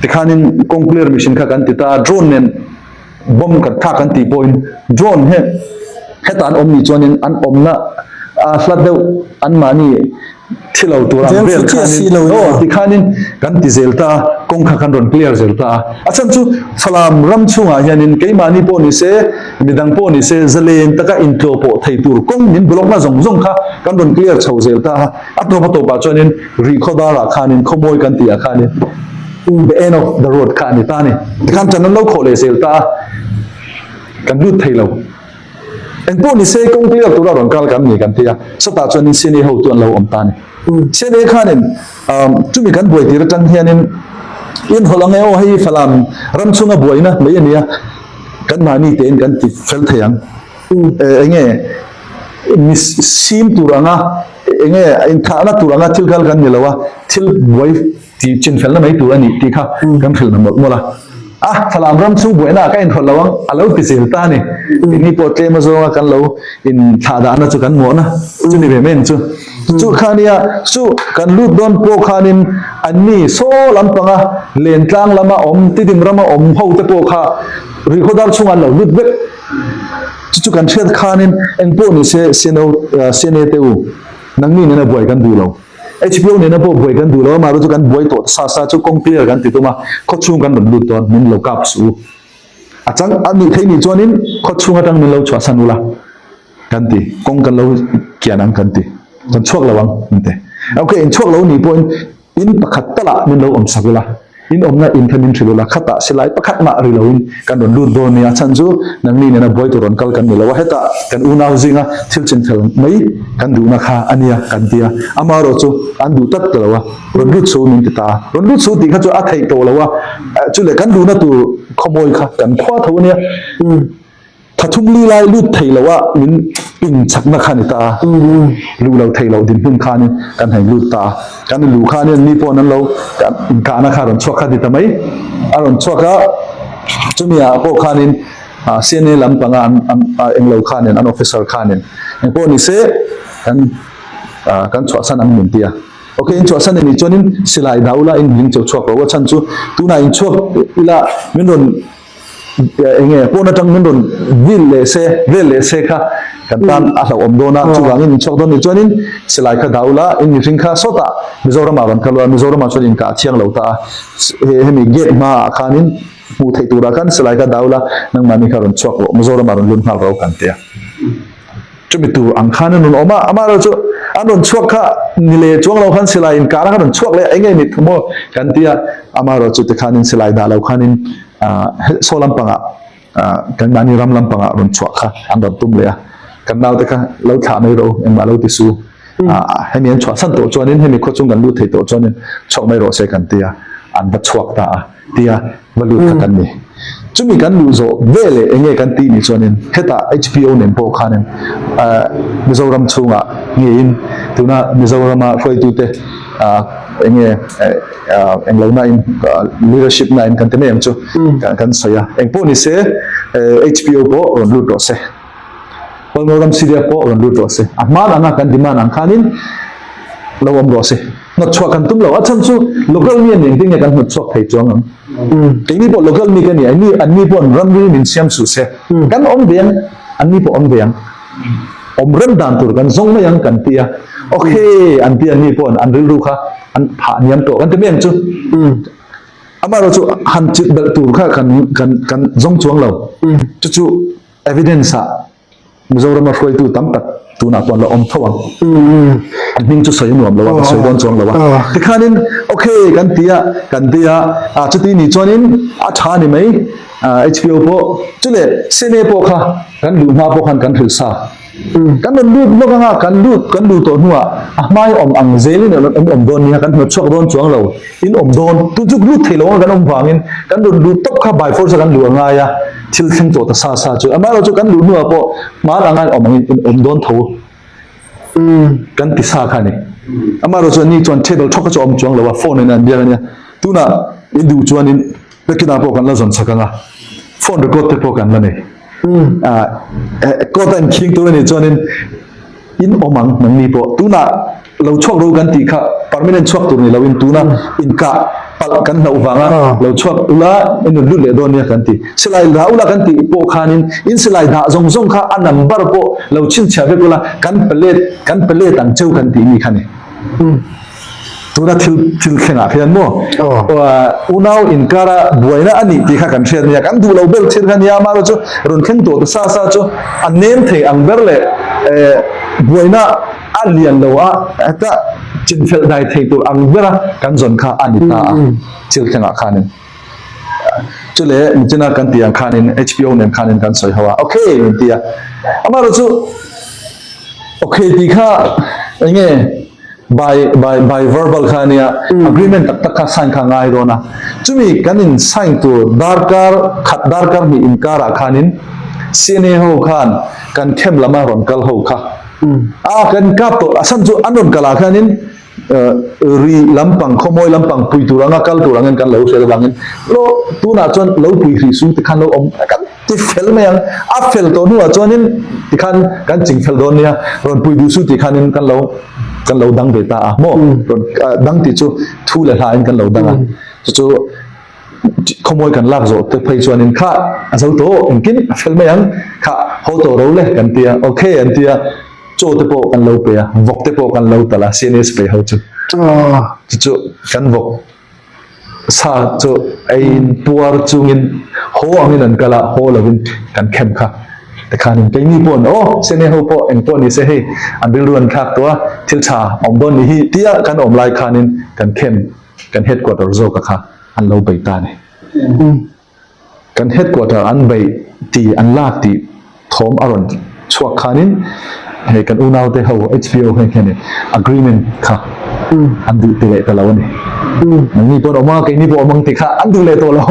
Tikhanin kawng clear machine kha kan ti ta, drone nen bomb kan thlak kan tih pawhin, drone he hetah an awm ni chuanin an awmna, a, hla deuh anmahni thi lo tur ang vel khanin, aw, tikhanin kan ti zel ta a, kawng kha kan rawn clear zel ta a. A chhan chu Falam ram chhungah hianin keimahni pawh ni se, midang pawh ni se, zalen taka intlawh pawh thei tur kawng min blockna zawng zawng kha kan rawn clear chho zel ta a. A tawp a tawpah chuanin Rihkhawdarah khanin, Khawmawi kan tihah khanin, the end of the road kha a ni ta a ni. Tikhan ṭan an lo khawh leh zel ta a, kan lut thei lo. Eng pawh ni se, kawng clear tura rawn kal kan ni kan tia. Sawtah chuanin C N A hotu an lo awm ta a ni. Mm. C N A khanin, um, chumi kan buai tir aṭang hianin, in hawlh ang e aw, hei Falam ram chhunga buaina mai a nia, kan mahni tein kan ti fel thei ang. Mm. Eh, eng nge, mi s-, sim tur anga, eng nge, inthlahna tur anga thil kal kan ni lo a, thil buai tih chinfelna mai tur a ni tih kha, mm, kan hrilh na mawlh mawlh a. A, Falam ram chhung buaina ka inhawlh lo ang, a lo ti zel ta a ni. Mm. Keini pawh tlema zawnga kan lo inthlahdanna chu kan mawhna chu ni ve mai ang chu. Mm. Chu kha nia, chu kan lut dawn pawh khanin anni saw lampanga Lentlang lama awm, Tidim rama awm ho te pawh kha Rihkhawdar chhunga an lo lut vek. Chu chu kan hriat khanin eng pawh ni se, C N A, eh, C N A te u, nangni nena buai kan duh lo. H P O nena pawh buai kan duh lo, amaherawhchu kan buai tawh sa sa chu kawng clear kan ti tum a, khawchhung kan rawn lut dawn, min lo kap suh u. A chang a nih theih nih chuanin khawchhung aṭang min lo chhuahsan ula kan ti, kawng kan lo kian ang kan ti, kan chhuak lo ang kan ti. Ok, in chhuak lo ni pawhin in pakhat talah min lo awm sak ula. In awmna in kha min hrilh ula, khatah silai pakhat mah ri loin kan rawn lut dawn nia, a chhan chu nangni nena buai tur rawn kal kan ni lo a, hetah kan unau zinga thil chinfel mai kan duhna kha a nia kan tia. Amaherawhchu an duh tak ta lo a, rawn lut suh min ti ta a. Rawn lut suh tih kha chu a theih tawh lo a, eh, chule kan duhna tur Khawmawi kha kan khua tho a nia. Mm. Kha thum li lai lut thei lo a min pingchakna kha ni ta a. Luh lo thei lo dinhmun khanin kan hei lut ta a. Kan luh khanin mi pawn an lo, kan, inkahna kha rawn chhuak kha ti ta mai. A rawn chhuak a, chumi ah pawh khanin, a, C N A lampanga an, an, a, eng lo khanin, an officer khanin, eng pawh ni se, kan, a, kan chhuahsan ang min tia. Ok, in chhuahsan a nih chuanin silai dah ula in hling cheu chhuak rawh a chhan chu. Tunah in chhuak ila min rawn, eh, eng nge, pawn aṭang min rawn vil leh se, vel leh se kha kan tan a hlauhawm dawn a, chuvangin in chhuak dawn nih chuanin silai kha dah ula, in mihring kha sawtah Mizoramah rawn kal ula, Mizoramah chuan inkah a thiang lo ta a. He, hemi gate hmaah khanin hmuh theih turah khan silai kha dah ula, nangmahni kha rawn chhuak rawh, Mizoramah rawn lut nghal rawh kan tia. Chumi tur ang khan an rawn awm a, amaherawhchu an rawn chhuak kha ni leh chuang lo khan silai inkahna khan rawn chhuak leh eng nge ni thu maw kan tia, amaherawhchu tikhanin silai dah lo khanin, ah, he, saw lampangah, ah, kan mahni ram lampangah rawn chhuak kha an rawn tum leh a. Kan naute kha lo thlah mai rawh, engmah lo ti su. Ah, hemi an chhuahsan tawh chuanin, hemi khaw chung kan lut thei tawh chuanin chhuak mai rawh se kan tia, an va chhuak ta a. Tia va lut kha kan ni. Chumi kan luh zawh veleh eng nge kan tih nih chuanin, hetah H P O nen pawh khanin, ah, Mizoram chhungah ngeiin tuna Mizorama hruaitute, ah, eng nge, eh, ah, eng lo nain, ah, leadership nain kan ti mai ang chu kan, kan sawi a. Eng pawh ni se, eh, H P O pawh rawn lut rawh se. Palmawlam Syria pawh rawn lut rawh se. A hman anga kan demand ang khanin lo awm rawh se. Hnawt chhuak kan tum lo. A chhan chu local mi a ni ang te nge kan hnawt chhuak thei chuang ang. Keini pawh local mi ka ni, an ni, an ni pawh an ramri min siam suh se. Kan awm ve ang, an ni pawh awm ve ang. Awm rem dan tur kan zawng mai ang kan ti a. Ok, an ti an ni pawh an rilru kha an phah niam tawh kan ti mai ang chu. Amaherawhchu han chit belh tur kha kan, kan, kan zawng chuang lo. Chu chu evidence-ah Mizorama hruaitu tam tak tunah pawh an la awm tho ang. An hming chu sawi nuam lo a, kan sawi dawn chuang lo a. Tikhanin, ok, kan ti a, kan ti a, a, chuti nih chuanin a ṭha a ni mai, a, H P O pawh, chule C N A pawh kha kan luh hma pawh khan kan hrilh sa. Kan rawn lut lawk anga, kan lut, kan luh tawh hnuah a hmai awm ang zelin an awm dawn nia, kan hnawt chhuak dawn chuang lo. In awm dawn, tu chu lut thei lo a kan awm vangin kan rawn luh tawp kha by force a kan luh a ngai a, thil thleng tawh ta sa sa chu. Amaherawhchu kan luh hnuah pawh hman a ngai awm angin in awm dawn tho kan ti sa kha ni. Amaherawhchu ani chuan table thawk kha chu a awm chuang lo a, phone in an biak a nia. Tunah in duh chuanin packet-ah pawh kan la zawn sak ang a, phone record te pawh kan la nei. Ah, eh, court-a in khing tur a nih chuanin in awm ang nangni pawh. Tunah lo chhuak ro kan tih kha, permanent chhuak tur ni loin tuna inkah palh kan hlauh vanga lo chhuak ula, in rawn lut leh dawn nia kan ti. Silai dah ula kan tih pawh khanin, in silai dah zawng zawng kha a number pawh lo chhinchhiah vek ula, kan pelet, kan pelet ang cheu kan tih mi kha ni. Tuna thil, thil thlengah khian maw? Unau inkara buaina a nih tih kha kan hriat nia, kan duh lo bel thil kha nia, amaherawhchu rawn thleng tawh ta sa sa chu a nem thei ang ber leh, eh, buaina a lian lo a, heta chinfelh dai thei tur ang bera kan zawn kha a ni ta a, thil thlengah khanin. Chule, nichina kan tih ang khanin, H P O nen khanin kan sawi ho a, ok, min ti a. Amaherawhchu, ok tih kha, eng nge, by, by, by verbal kha nia, agreement tak tak kha sign kha ngai dawn a. Chumi kan in sign tur darkar khat darkar hnih inkarah khanin C N A ho khan kan camp lama rawn kal ho kha. A kan kap tawh, a san chu an rawn kalah khanin, eh, ri lampang, khawmawi lampang pui tur anga kal tur angin kan lo hriat avangin, lo, tunah chuan lo pui hrih su te khan lo awm kan ti fel mai ang. A fel tawh hnuah chuanin tikhan kan ching fel dawn nia, rawn pui duh su tih khanin kan lo, kan lo dang ve ta a maw? Rawn, ah, dang tih chu thu leh hlain kan lo dang a. Chu chu khawmawi kan lak zawh te phei chuanin kha a zo tawh engkim a fel mai ang, kha ho tawh ro le kan ti a, ok an ti a, chaw te pawh kan lo pe a, vawk te pawh kan lo tal a, C N A sipai ho chu. Chu chu kan vawk sa chu ei in puar chungin haw angin an kal a, haw lovin kan khem kha. Tikhanin keini pawh, aw, C N A ho pawh eng pawh ni se hei, an rilru an thlak tawh a, thil ṭha awm dawn ni hi tia kan awm lai khanin kan khem, kan headquarter zawk a kha an lo bei ta ni. Kan headquarter an beih tih, an lak tih thawm a rawn chhuak khanin, hei kan unaute ho, H P O ho hianin agreement kha an duh ti leh ta lo a ni. Nangni pawh awm a, keini pawh awm ang tih kha an duh leh tawh lo.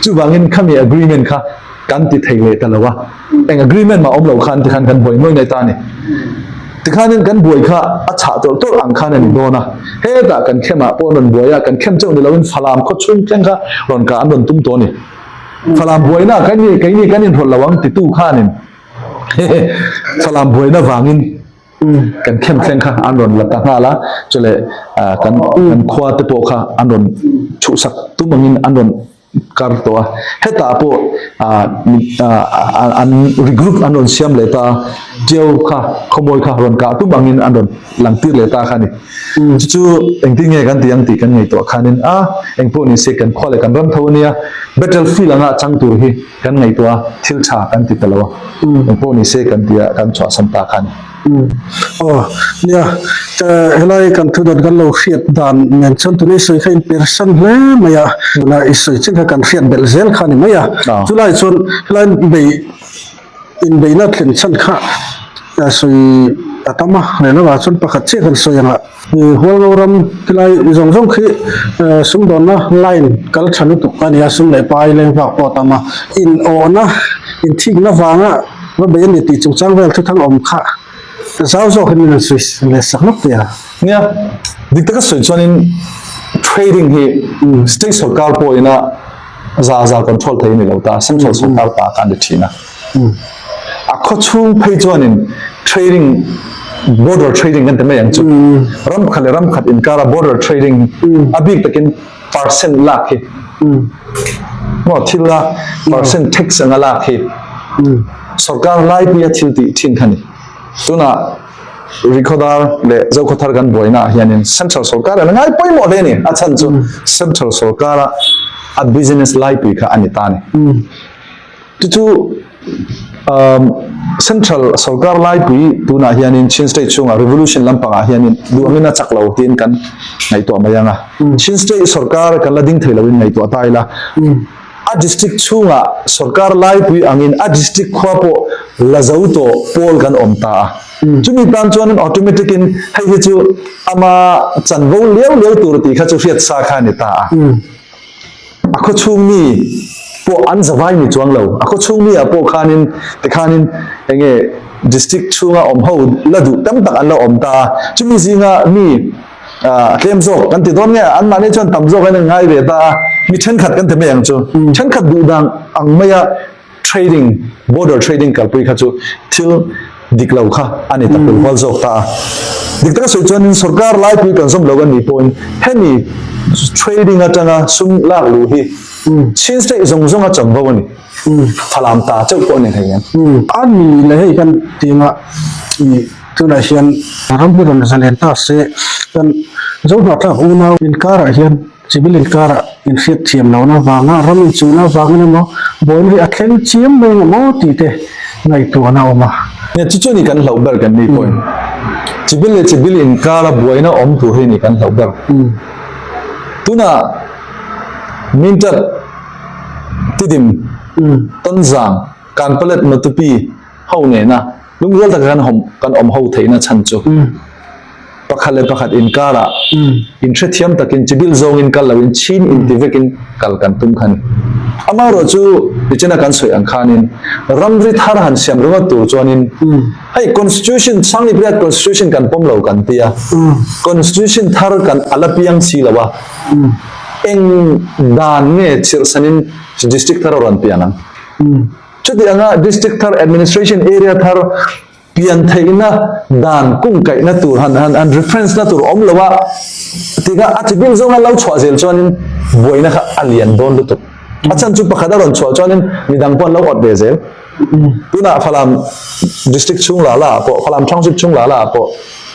Chuvangin khami agreement kha kan ti thei leh ta lo a. Eng agreement mah om lo khan ti khan kan buai nuai nuai ta ni. Ti khanin kan buai kha a chah tawlh tawlh ang khan a ni dawn a. Hetah kan khem ah pawh an rawn buai a, kan khem chauh ni loin Falam khaw chhung thleng kha rawn kah an rawn tum tawh a ni. Falam buaina kan ni, keini kan inhawlh lo ang titu khanin Falam buaina vangin kan khem thleng kha an rawn la ta nghal a, chuleh, ah, kan, kan khua te pawh kha an rawn chhuhsak tum angin an rawn kar tawh a. Hetah pawh, ah, ah, ah, an regroup an rawn siam leh ta, Ṭiau kha, Khawmawi kha rawn kah tum angin an rawn langtir leh ta kha ni. Chu chu engtin nge kan ti ang tih kan ngaihtuah khanin, a, eng pawh ni se kan khua leh kan ram tho a nia, battlefield anga chang tur hi kan ngaihtuah a, thil ṭha kan ti ta lo a. Eng pawh ni se kan tia kan chhuahsan ta kha ni. Aw, nia, eh, helai kan thudot kan lo hriat dan nen chuan tuna i sawi kha in person hle mai a, tuna i sawi chin kha kan hriat belh zel kha ni mai a. Aw. Chulai chuan helai bei, inbeihna thlen chhan kha, eh, sawi a tam a, rel lova chuan pakhat chiah kan sawi ang a. Eh, Hualngo ram tilai zawng zawng khi, eh, sumdawnna line kal ṭha lutuk a nia, sum leh pai leng vak pawh a tam a, inawhna, inthikna vanga va bei a ni tih chungchang vel thuthang awm kha zau zawk hian min han sawi leh sak lawk teh a. Nia, dik taka sawi chuanin trading hi state sorkar pawhin a za za control thei a ni lo ta, central sorkar ta kha a ni ṭhin a. A khaw chhung phei chuanin trading, border trading kan ti mai ang chu. Ram khat leh ram khat inkara border trading a bik takin percent lak hi. Maw, thil a percent tax anga lak hi. Sorkar laipui a thil tih ṭhin kha ni. Tuna Rihkhawdar leh Zokhawthar kan buaina ah hianin central sorkar a ngai pawimawh hle a ni. A chhan chu central sorkara a business laipui kha a ni ta a ni. Chu chu, um, central sorkar laipui tunah hianin Chin State chhungah revolution lampangah hianin duh angin a chak lo tiin kan ngaihtuah mai ang a. Chin State sorkar kan la ding thei loin ngaihtuah ta ila. A district chhungah sorkar laipui angin a district khua pawh la zo tawh pawl kan awm ta a. Chumi tan chuanin automatic in hei hi chu ama chanvo liau liau tur tih kha chu hriat sa kha a ni ta a. A khaw chhung mi pawh an zavai ni chuang lo. A khaw chhung mi ah pawh khanin, ti khanin, enge, district chhunga awm ho la duh tam tak an la awm ta a. Chumi zinga mi, ah, tlem zawk kan ti dawn nge, anmahni chuan tam zawk an ngai ve ta a. Mi ṭhenkhat kan ti mai ang chu. Ṭhenkhat duh dan ang mai a, trading, border trading kalpui kha chu thil dik lo kha a ni ta pui hual zawk ta a. Dik taka sawi chuanin sorkar laipui kan zawm lo a ni pawhin hemi trading aṭanga sum lak luh hi Chin State zawng zawnga chanvo a ni. Falam ta chauh pawh a ni thei hian. A ni leh hei kan ti ang a, i tunah hian ram hi rawn zalen ta se, kan Zohnah tlak unau inkarah hian Chibil inkara inhriatthiam lohna vanga ram inchuhna vangin emaw, buaina hi a thleng chiam mai emaw tih te ngaihtuahna a awm a. Nia, chu chu ni kan hlauh ber kan ni pawhin. Chibil leh Chibil inkara buaina awm tur hi ni kan hlauh ber. Tuna Mindat, Tidim, Tonzang, Kanpalet, Matupi ho nena lungrual taka kan hawm, kan awm ho theihna chhan chu. Pakhat leh pakhat inkarah inhrethiam takin Chibil zawngin kal loin Chin inti vekin kal kan tum kha ni. Amaherawhchu, tichina kan sawi ang khanin, ramri thar han siam ringawt tur chuanin, hei, constitution, sangni pariat constitution kan pawm lo kan ti a. Constitution thar kan a la piang si lo a. Eng dan nge chirhsanin district thar a rawn pian ang? Chuti anga district thar, administration area thar pian theihna dan kung kaihna tur han, han, han reference na tur awm lo a, tika a Chibil zawnga lo chhuah zel chuanin buaina kha a lian dawn lutuk. A chhan chu pakhat a rawn chhuah chuanin midang pawh an lo awt ve zel. Tunah Falam district chhung lala ah pawh, Falam township chhung lala ah pawh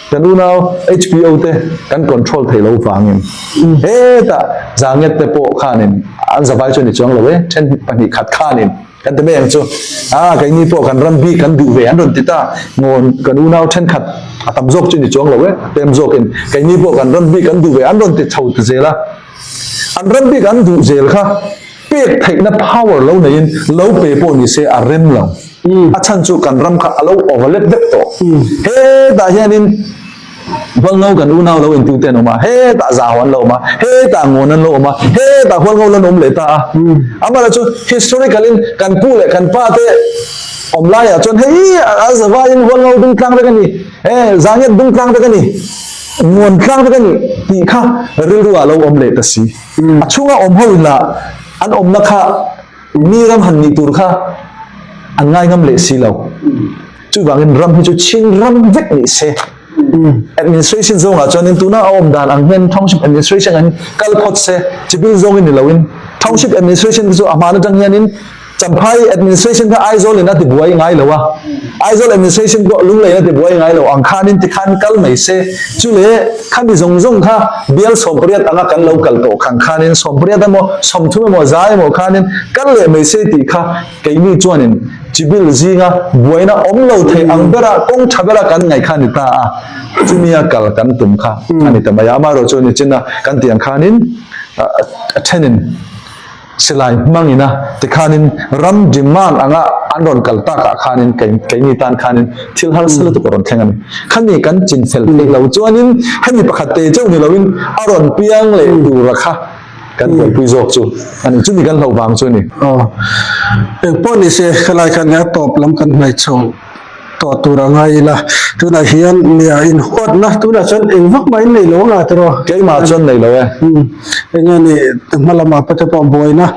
kan unau H P O te kan control thei lo vangin, heta Zanget te pawh khanin an zavai chu a ni chuang lo e, ṭhen pahnih khat khanin kan ti mai ang chu. A, keini pawh kan ram bik kan duh ve an rawn ti ta. Ngawn kan unau ṭhenkhat a tam zawk chu ni chuang lo e, a tlem zawkin keini pawh kan ram bik kan duh ve an rawn ti chho ta zel a. An ram bik an duh zel kha pek theihna power lo neiin lo pe pawh ni se a rem lo. A chhan chu kan ram kha a lo overlap vek tawh. Hetah hianin Hualngo kan unau lo in tute an om a, hetah zahuan lo om a, hetah ngawn an lo om a, hetah hualngo lo an om leh ta a. Amah chu historical in kan pu le kan pate om lai ah chuan hei a zavai in hualngo dungtlang vek a ni, e, zangiat dungtlang vek a ni, ngawn tlang vek a ni tih kha rilru ah lo awm leh ta si. A chhunga awm ho inla, an awmna kha mi ram han nih tur kha an ngai ngam leh si lo. Chuvangin ram hi chu Chin ram vek ni se. Administration zawngah chuanin tuna a awm dan ang hian township administration an kal phawt se, Chibil zawngin ni loin township administration chu a hman aṭang hianin Champhai administration kha Aizawl in a tibuai ngai lo a, Aizawl administration pawh Lunglei in a tibuai ngai lo ang khanin tikhan kal mai se. Chule khami zawng zawng kha bial sawmpariat anga kan lo kal tawh khan khanin sawmpariat emaw sawmthum emaw za emaw khanin kal leh mai se tih kha keini chuanin Chibil zinga buaina awm lo thei ang bera kawng ṭha bera kan ngaih kha ni ta a, chumi a kal kan tum kha a ni ta mai a. Amaherawhchu nichina kan tih ang khanin, a, a, a ṭhenin silai hmangin a ti khanin ram demand anga an rawn kal takah khanin kei, keini tan khanin thil harsa lutuk a rawn thleng a ni. Khami kan chinfel theih lo chuanin hemi pakhat te chauh ni loin a rawn piang leh tura kha kan buaipui zawk chu a ni. Chumi kan hloh vang chu a ni. Aw. Engpawh ni se, khalai khan a tawp lam kan hnaih chho tawh tur a ngai ila. Tunah hian nia inhuatna tunah chuan eng vak mah in nei lo anga tiraw? Keimah chuan nei lo e. Hmm. Eng nge ni, hma lamah pawh te pawh buaina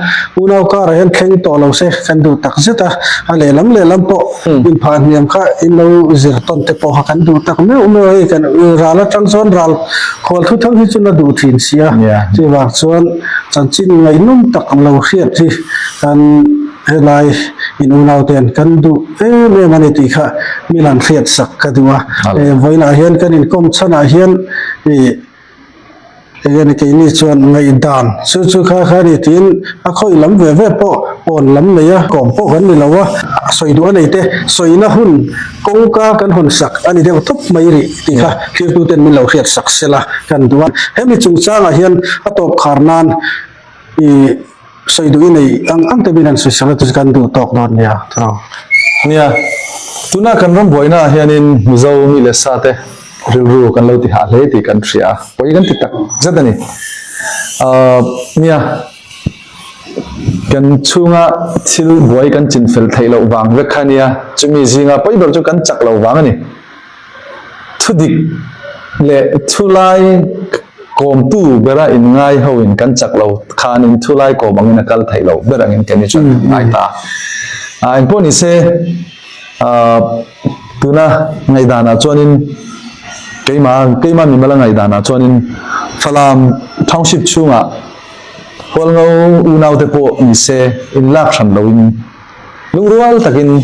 unau karah hian thleng tawh lo se kan duh tak zet a, a lehlam lehlam pawh inphah hniam kha in lo zir tawn te pawh kha kan duh tak meuh meuh a, hei kan ral aṭang chuan ral khawl thu thang hi chu la duh ṭhin si a. Chuvang chuan chanchin ngaihnawm tak lo hriat hi kan helai in unauten kan duh em em a ni tih kha min han hriat sak ka duh a. Eh, vawiinah hian kan inkawm chhanah hian, eh, eng nge ni, keini chuan ngaihdan chu chu kha kha ni tiin a khawi lam ve ve pawh pawn lam nei a, kawm pawh kan ni lo a, sawi duh a nei te, sawina hun kawngka kan hawn sak a ni deuh tawp mai rih tih kha thlirtuten min lo hriat sak sela kan duh a. Hemi chungchangah hian a tawp khar nan i sawi duh i nei ang ang te min han sawi sak a, chu chu kan duh tawk dawn nia, tiraw? Nia, tuna kan ram buaina hianin Mizo mi leh sa te rilru kan lo ti hah hle tih kan hria a, pawi kan ti tak zet a ni. Ah, nia, kan chhunga thil buai kan chinfel theih loh vang vek kha nia, chumi zinga pawi ber chu kan chak lo vang a ni. Thudik leh thulai kawmtu bera inngai hoin kan chak lo khanin thulai kawm angin a kal theih loh ber angin keini chuan kan ngai ta a. Ah, engpawh ni se, ah, tuna ngaihdanah chuanin keima, keima mimala ngaihdanah chuanin Falam township chhungah Hualngo unaute pawh ni se inlak hran loin lungrual takin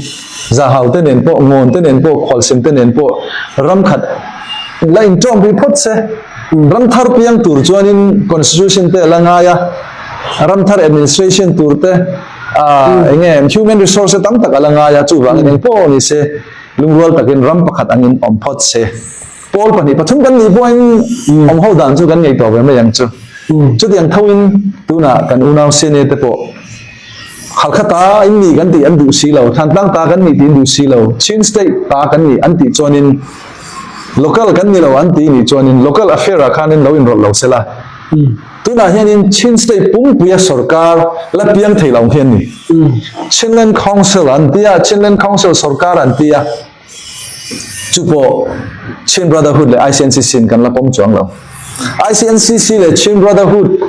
Zahau te nen pawh, Ngawn te nen pawh, Khualsim te nen pawh ram khat la intawmpui phawt se. Ram thar piang tur chuanin constitution te a la ngai a, ram thar administration tur te, a, eng nge, human resource tam tak a la ngai a, chuvangin engpawh ni se lungrual takin ram pakhat angin awm phawt se. Pawl pahnih pathum kan nih pawhin awm ho dan chu kan ngaihtuah ve mai ang chu. Chutiang thoin tunah kan unau C N A te pawh Halkha ta in nih kan tih an duh si lo, Thantlang ta kan nih tih an duh si lo, Chin State ta kan nih an tih chuanin local kan ni lo an tih nih chuanin local affair ah khanin lo inrawlh lo sela. Tunah hianin Chin State pumpuia sorkar la piang thei lo hian ni. Chinland Council an tia, Chinland Council sorkar an tia. Chu pawh Chin Brotherhood leh I C N C C in kan la pawm chuang lo. I C N C C leh Chin Brotherhood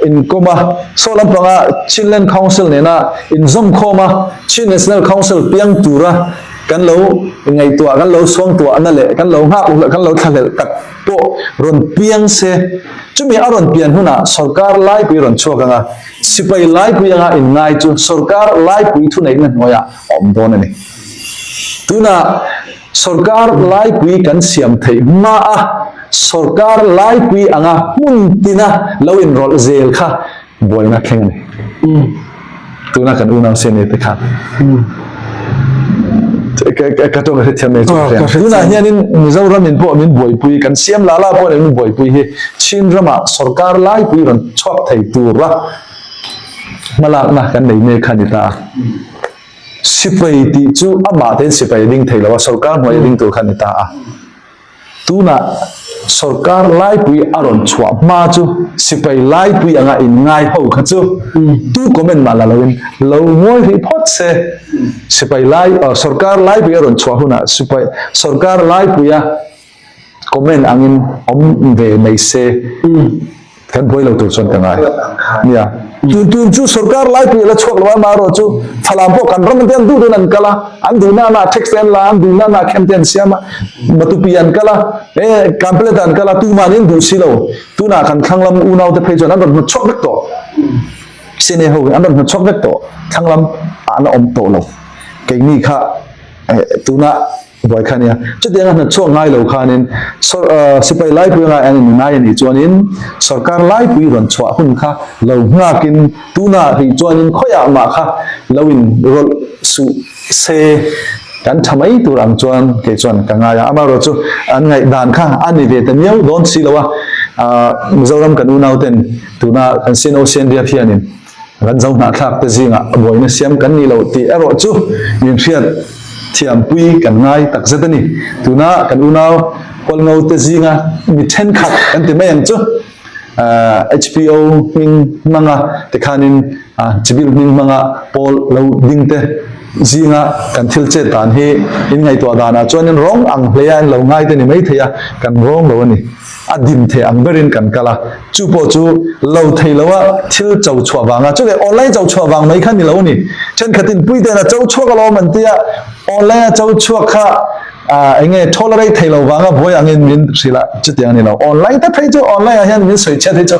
in kawm a, saw lampanga Chinland Council nena inzawm khawm a, Chin National Council piang tura kan lo ngaihtuah, kan lo suangtuahna leh kan lo nghak, kan lo thlahlelh tak pawh rawn piang se. Chumi a rawn pian hunah sorkar laipui rawn chhuak anga, sipai laipui anga inngai chu sorkar laipui thuneihna hnuaiah a awm dawn a ni. Tunah sorkar laipui kan siam theih hma a, sorkar laipui anga hmun tina lo inrawlh zel kha buaina thleng a ni. Tuna kan unau C N A te khan ka, ka, ka tawng ka hrethiam mai chu ka hriat. Tunah hianin Mizoramin pawh min buaipui, kan siam lala pawh min buaipui hi Chin ramah sorkar laipui rawn chhuak thei tura hmalakna kan nei mek kha ni ta a. Sipai tih chu amah tein sipai a ding thei lo a, sorkar hnuaia ding tur kha ni ta a. Tunah sorkar laipui a rawn chhuah hma chu sipai laipui anga inngai ho kha chu tu comment mah la loin lo ngawi rih phawt se. Sipai lai, uh, sorkar laipui a rawn chhuah hunah sipai, sorkar laipuia comment angin awm ve mai se. Kan buai lo tur chuan ka ngai. Nia. Tun, tun chu sorkar laipui a la chhuak lo a, amaherawhchu Falam pawh kan ram te an duh dawn an kal a, an duhna na text te an la, an duhna na khem te an siam a, Matupi an kal a, eh, Kanpetlet an kal a, tumahin duh si lo. Tunah kan thlanglam unau te phei chuan an rawn hnawt chhuak vek tawh. Senior ho an rawn hnawt chhuak vek tawh. Thlanglam an awm tawh lo. Keini kha, eh, tuna buai kha nia. Chutianga hnawt chhuak ngai lo khanin, sor-, ah, sipai laipui ngai an inngai a nih chuanin, sorkar laipui rawn chhuah hun kha lo nghakin, tuna rih chuanin khawiah mah kha lo inrawlh suh se kan ṭha mai tur ang chuan kei chuan ka ngai a. Amaherawhchu an ngaihdan kha a ni ve ta miau dawn si lo a. Ah, Mizoram kan unauten tuna kan CNO CNDF hianin, kan Zohnahthlak te zingah buaina siam kan nih loh tih erawh chu min hriat thiampui kan ngai tak zet a ni. Tuna kan unau Hualngo te zinga mi ṭhenkhat kan ti mai ang chu, ah, HPO hming hmanga te khanin, ah, Chibil hming hmanga pawl lo ding te zinga kan thil chet dan hi in ngaihtuah danah chuanin rawng ang hleia in lo ngai te ni mai thei a, kan rawng lo a ni. A dim thei ang berin kan kal a, chu pawh chu lo thei lo a, thil cho chhuah vanga, chule online cho chhuah vang mai kha ni lo ni. Ṭhenkhatin Puitena cho chhuak alawm an ti a, online a cho chhuak kha, ah, enge tolerate thei lo vanga buai angin min hrilh a, chutiang ni lo. Online te phei chu, online ah hian min sawi chhiat hi chu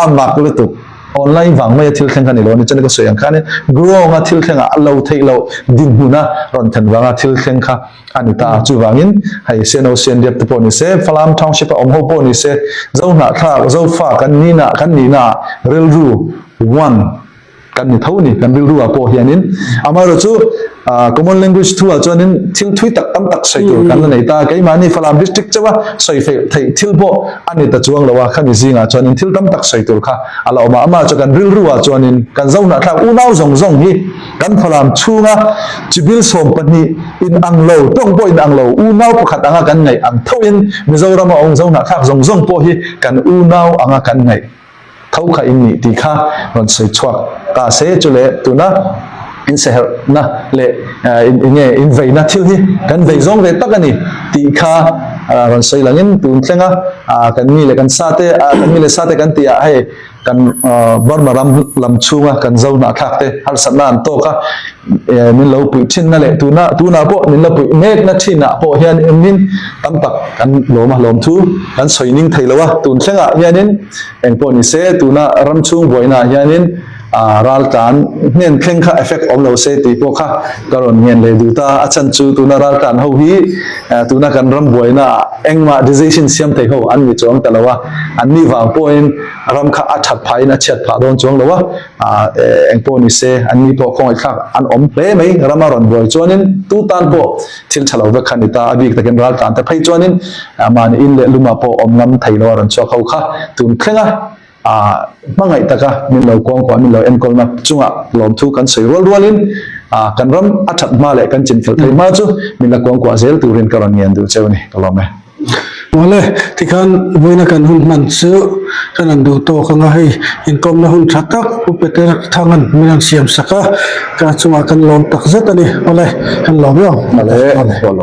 a mak lutuk. Online vang maia thil thleng kha ni lo ni, chani ka sawi ang khanin ground a thil thlengah a lo theih loh dinhmuna rawn thlen vanga thil thleng kha a ni ta. Chuvangin hei CNO CNDF te pawh ni se, Falam Township a awm ho pawh ni se, Zohnahthlak, Zofa kan nihna, kan nihna rilru one kan ni tho ni, kan rilru ah pawh hianin. Amaherawhchu, ah, common language thu ah chuanin thil thui tak tam tak sawi tur kan la nei ta. Keimahni Falam district chauha sawi fe-, theih thil pawh a ni ta chuang lo a, khami zingah chuanin thil tam tak sawi tur kha a la awm a. Amah chu kan rilru ah chuanin kan Zohnahthlak unau zawng zawng hi kan Falam chhunga Chibil sawm pahnih in ang lo, ṭawng pawh in ang lo, unau pakhat anga kan ngaih ang thoin Mizoram a awm Zohnahthlak zawng zawng pawh hi kan unau anga kan ngaih tho kha in nih tih kha rawn sawi chhuak ta se. Chule tuna in seherhna leh, eh, in, in nge, in veina thil hi kan vei zawng ve tak a ni tih kha, ah, rawn sawi langin tun thlenga, ah, kan mi leh kan sate, ah, kan mi leh sate kan tih ah hei kan, ah, Burma ram lam chhunga kan Zohnahthlak te harsatna an tawk a, eh, min lo puih ṭhinna leh tuna, tuna pawh min lo puih mekna ṭhinah pawh hian min tam tak kan lawm a, lawmthu kan sawi ning thei lo a, tun thlengah hianin eng pawh ni se, tuna ram chhung buainaah hianin, ah, raltlan hnen thleng kha effect awm lo se tih pawh kha ka rawn ngen leh duh ta. A chhan chu tuna raltlan ho hi, ah, tuna kan ram buainaah engmah decision siam thei ho an ni chuang ta lo a, an ni vang pawhin ram kha a ṭhat phahin a chhiat phah dawn chuang lo a. Ah, eh, eng pawh ni se, an ni pawh khawngaihthlak an awm hle mai, rama rawn buai chuanin tu tan pawh thil ṭha lo vek kha ni ta, a bik takin raltlan te phei chuanin, ah, mahni in leh lumah pawh awm ngam thei lo a rawn chhuak ho kha tun thlenga, ah, hmangaih taka min lo kuangkuah, min lo enkawlna chungah lawmthu kan sawi rual rualin, ah, kan ram a ṭhat hma leh kan chinfel thei hma chu min la kuangkuah zel turin ka rawn ngen duh cheu a ni, ka lawm e. Awle, tikhan buaina kan hun hman chu kan han duh tawk ang a, hei inkawmna hun ṭha tak Pu Peter Thangan min han siam sak a, ka chungah kan lawm tak zet a ni. Awle, kan lawm e aw. Awle, awle.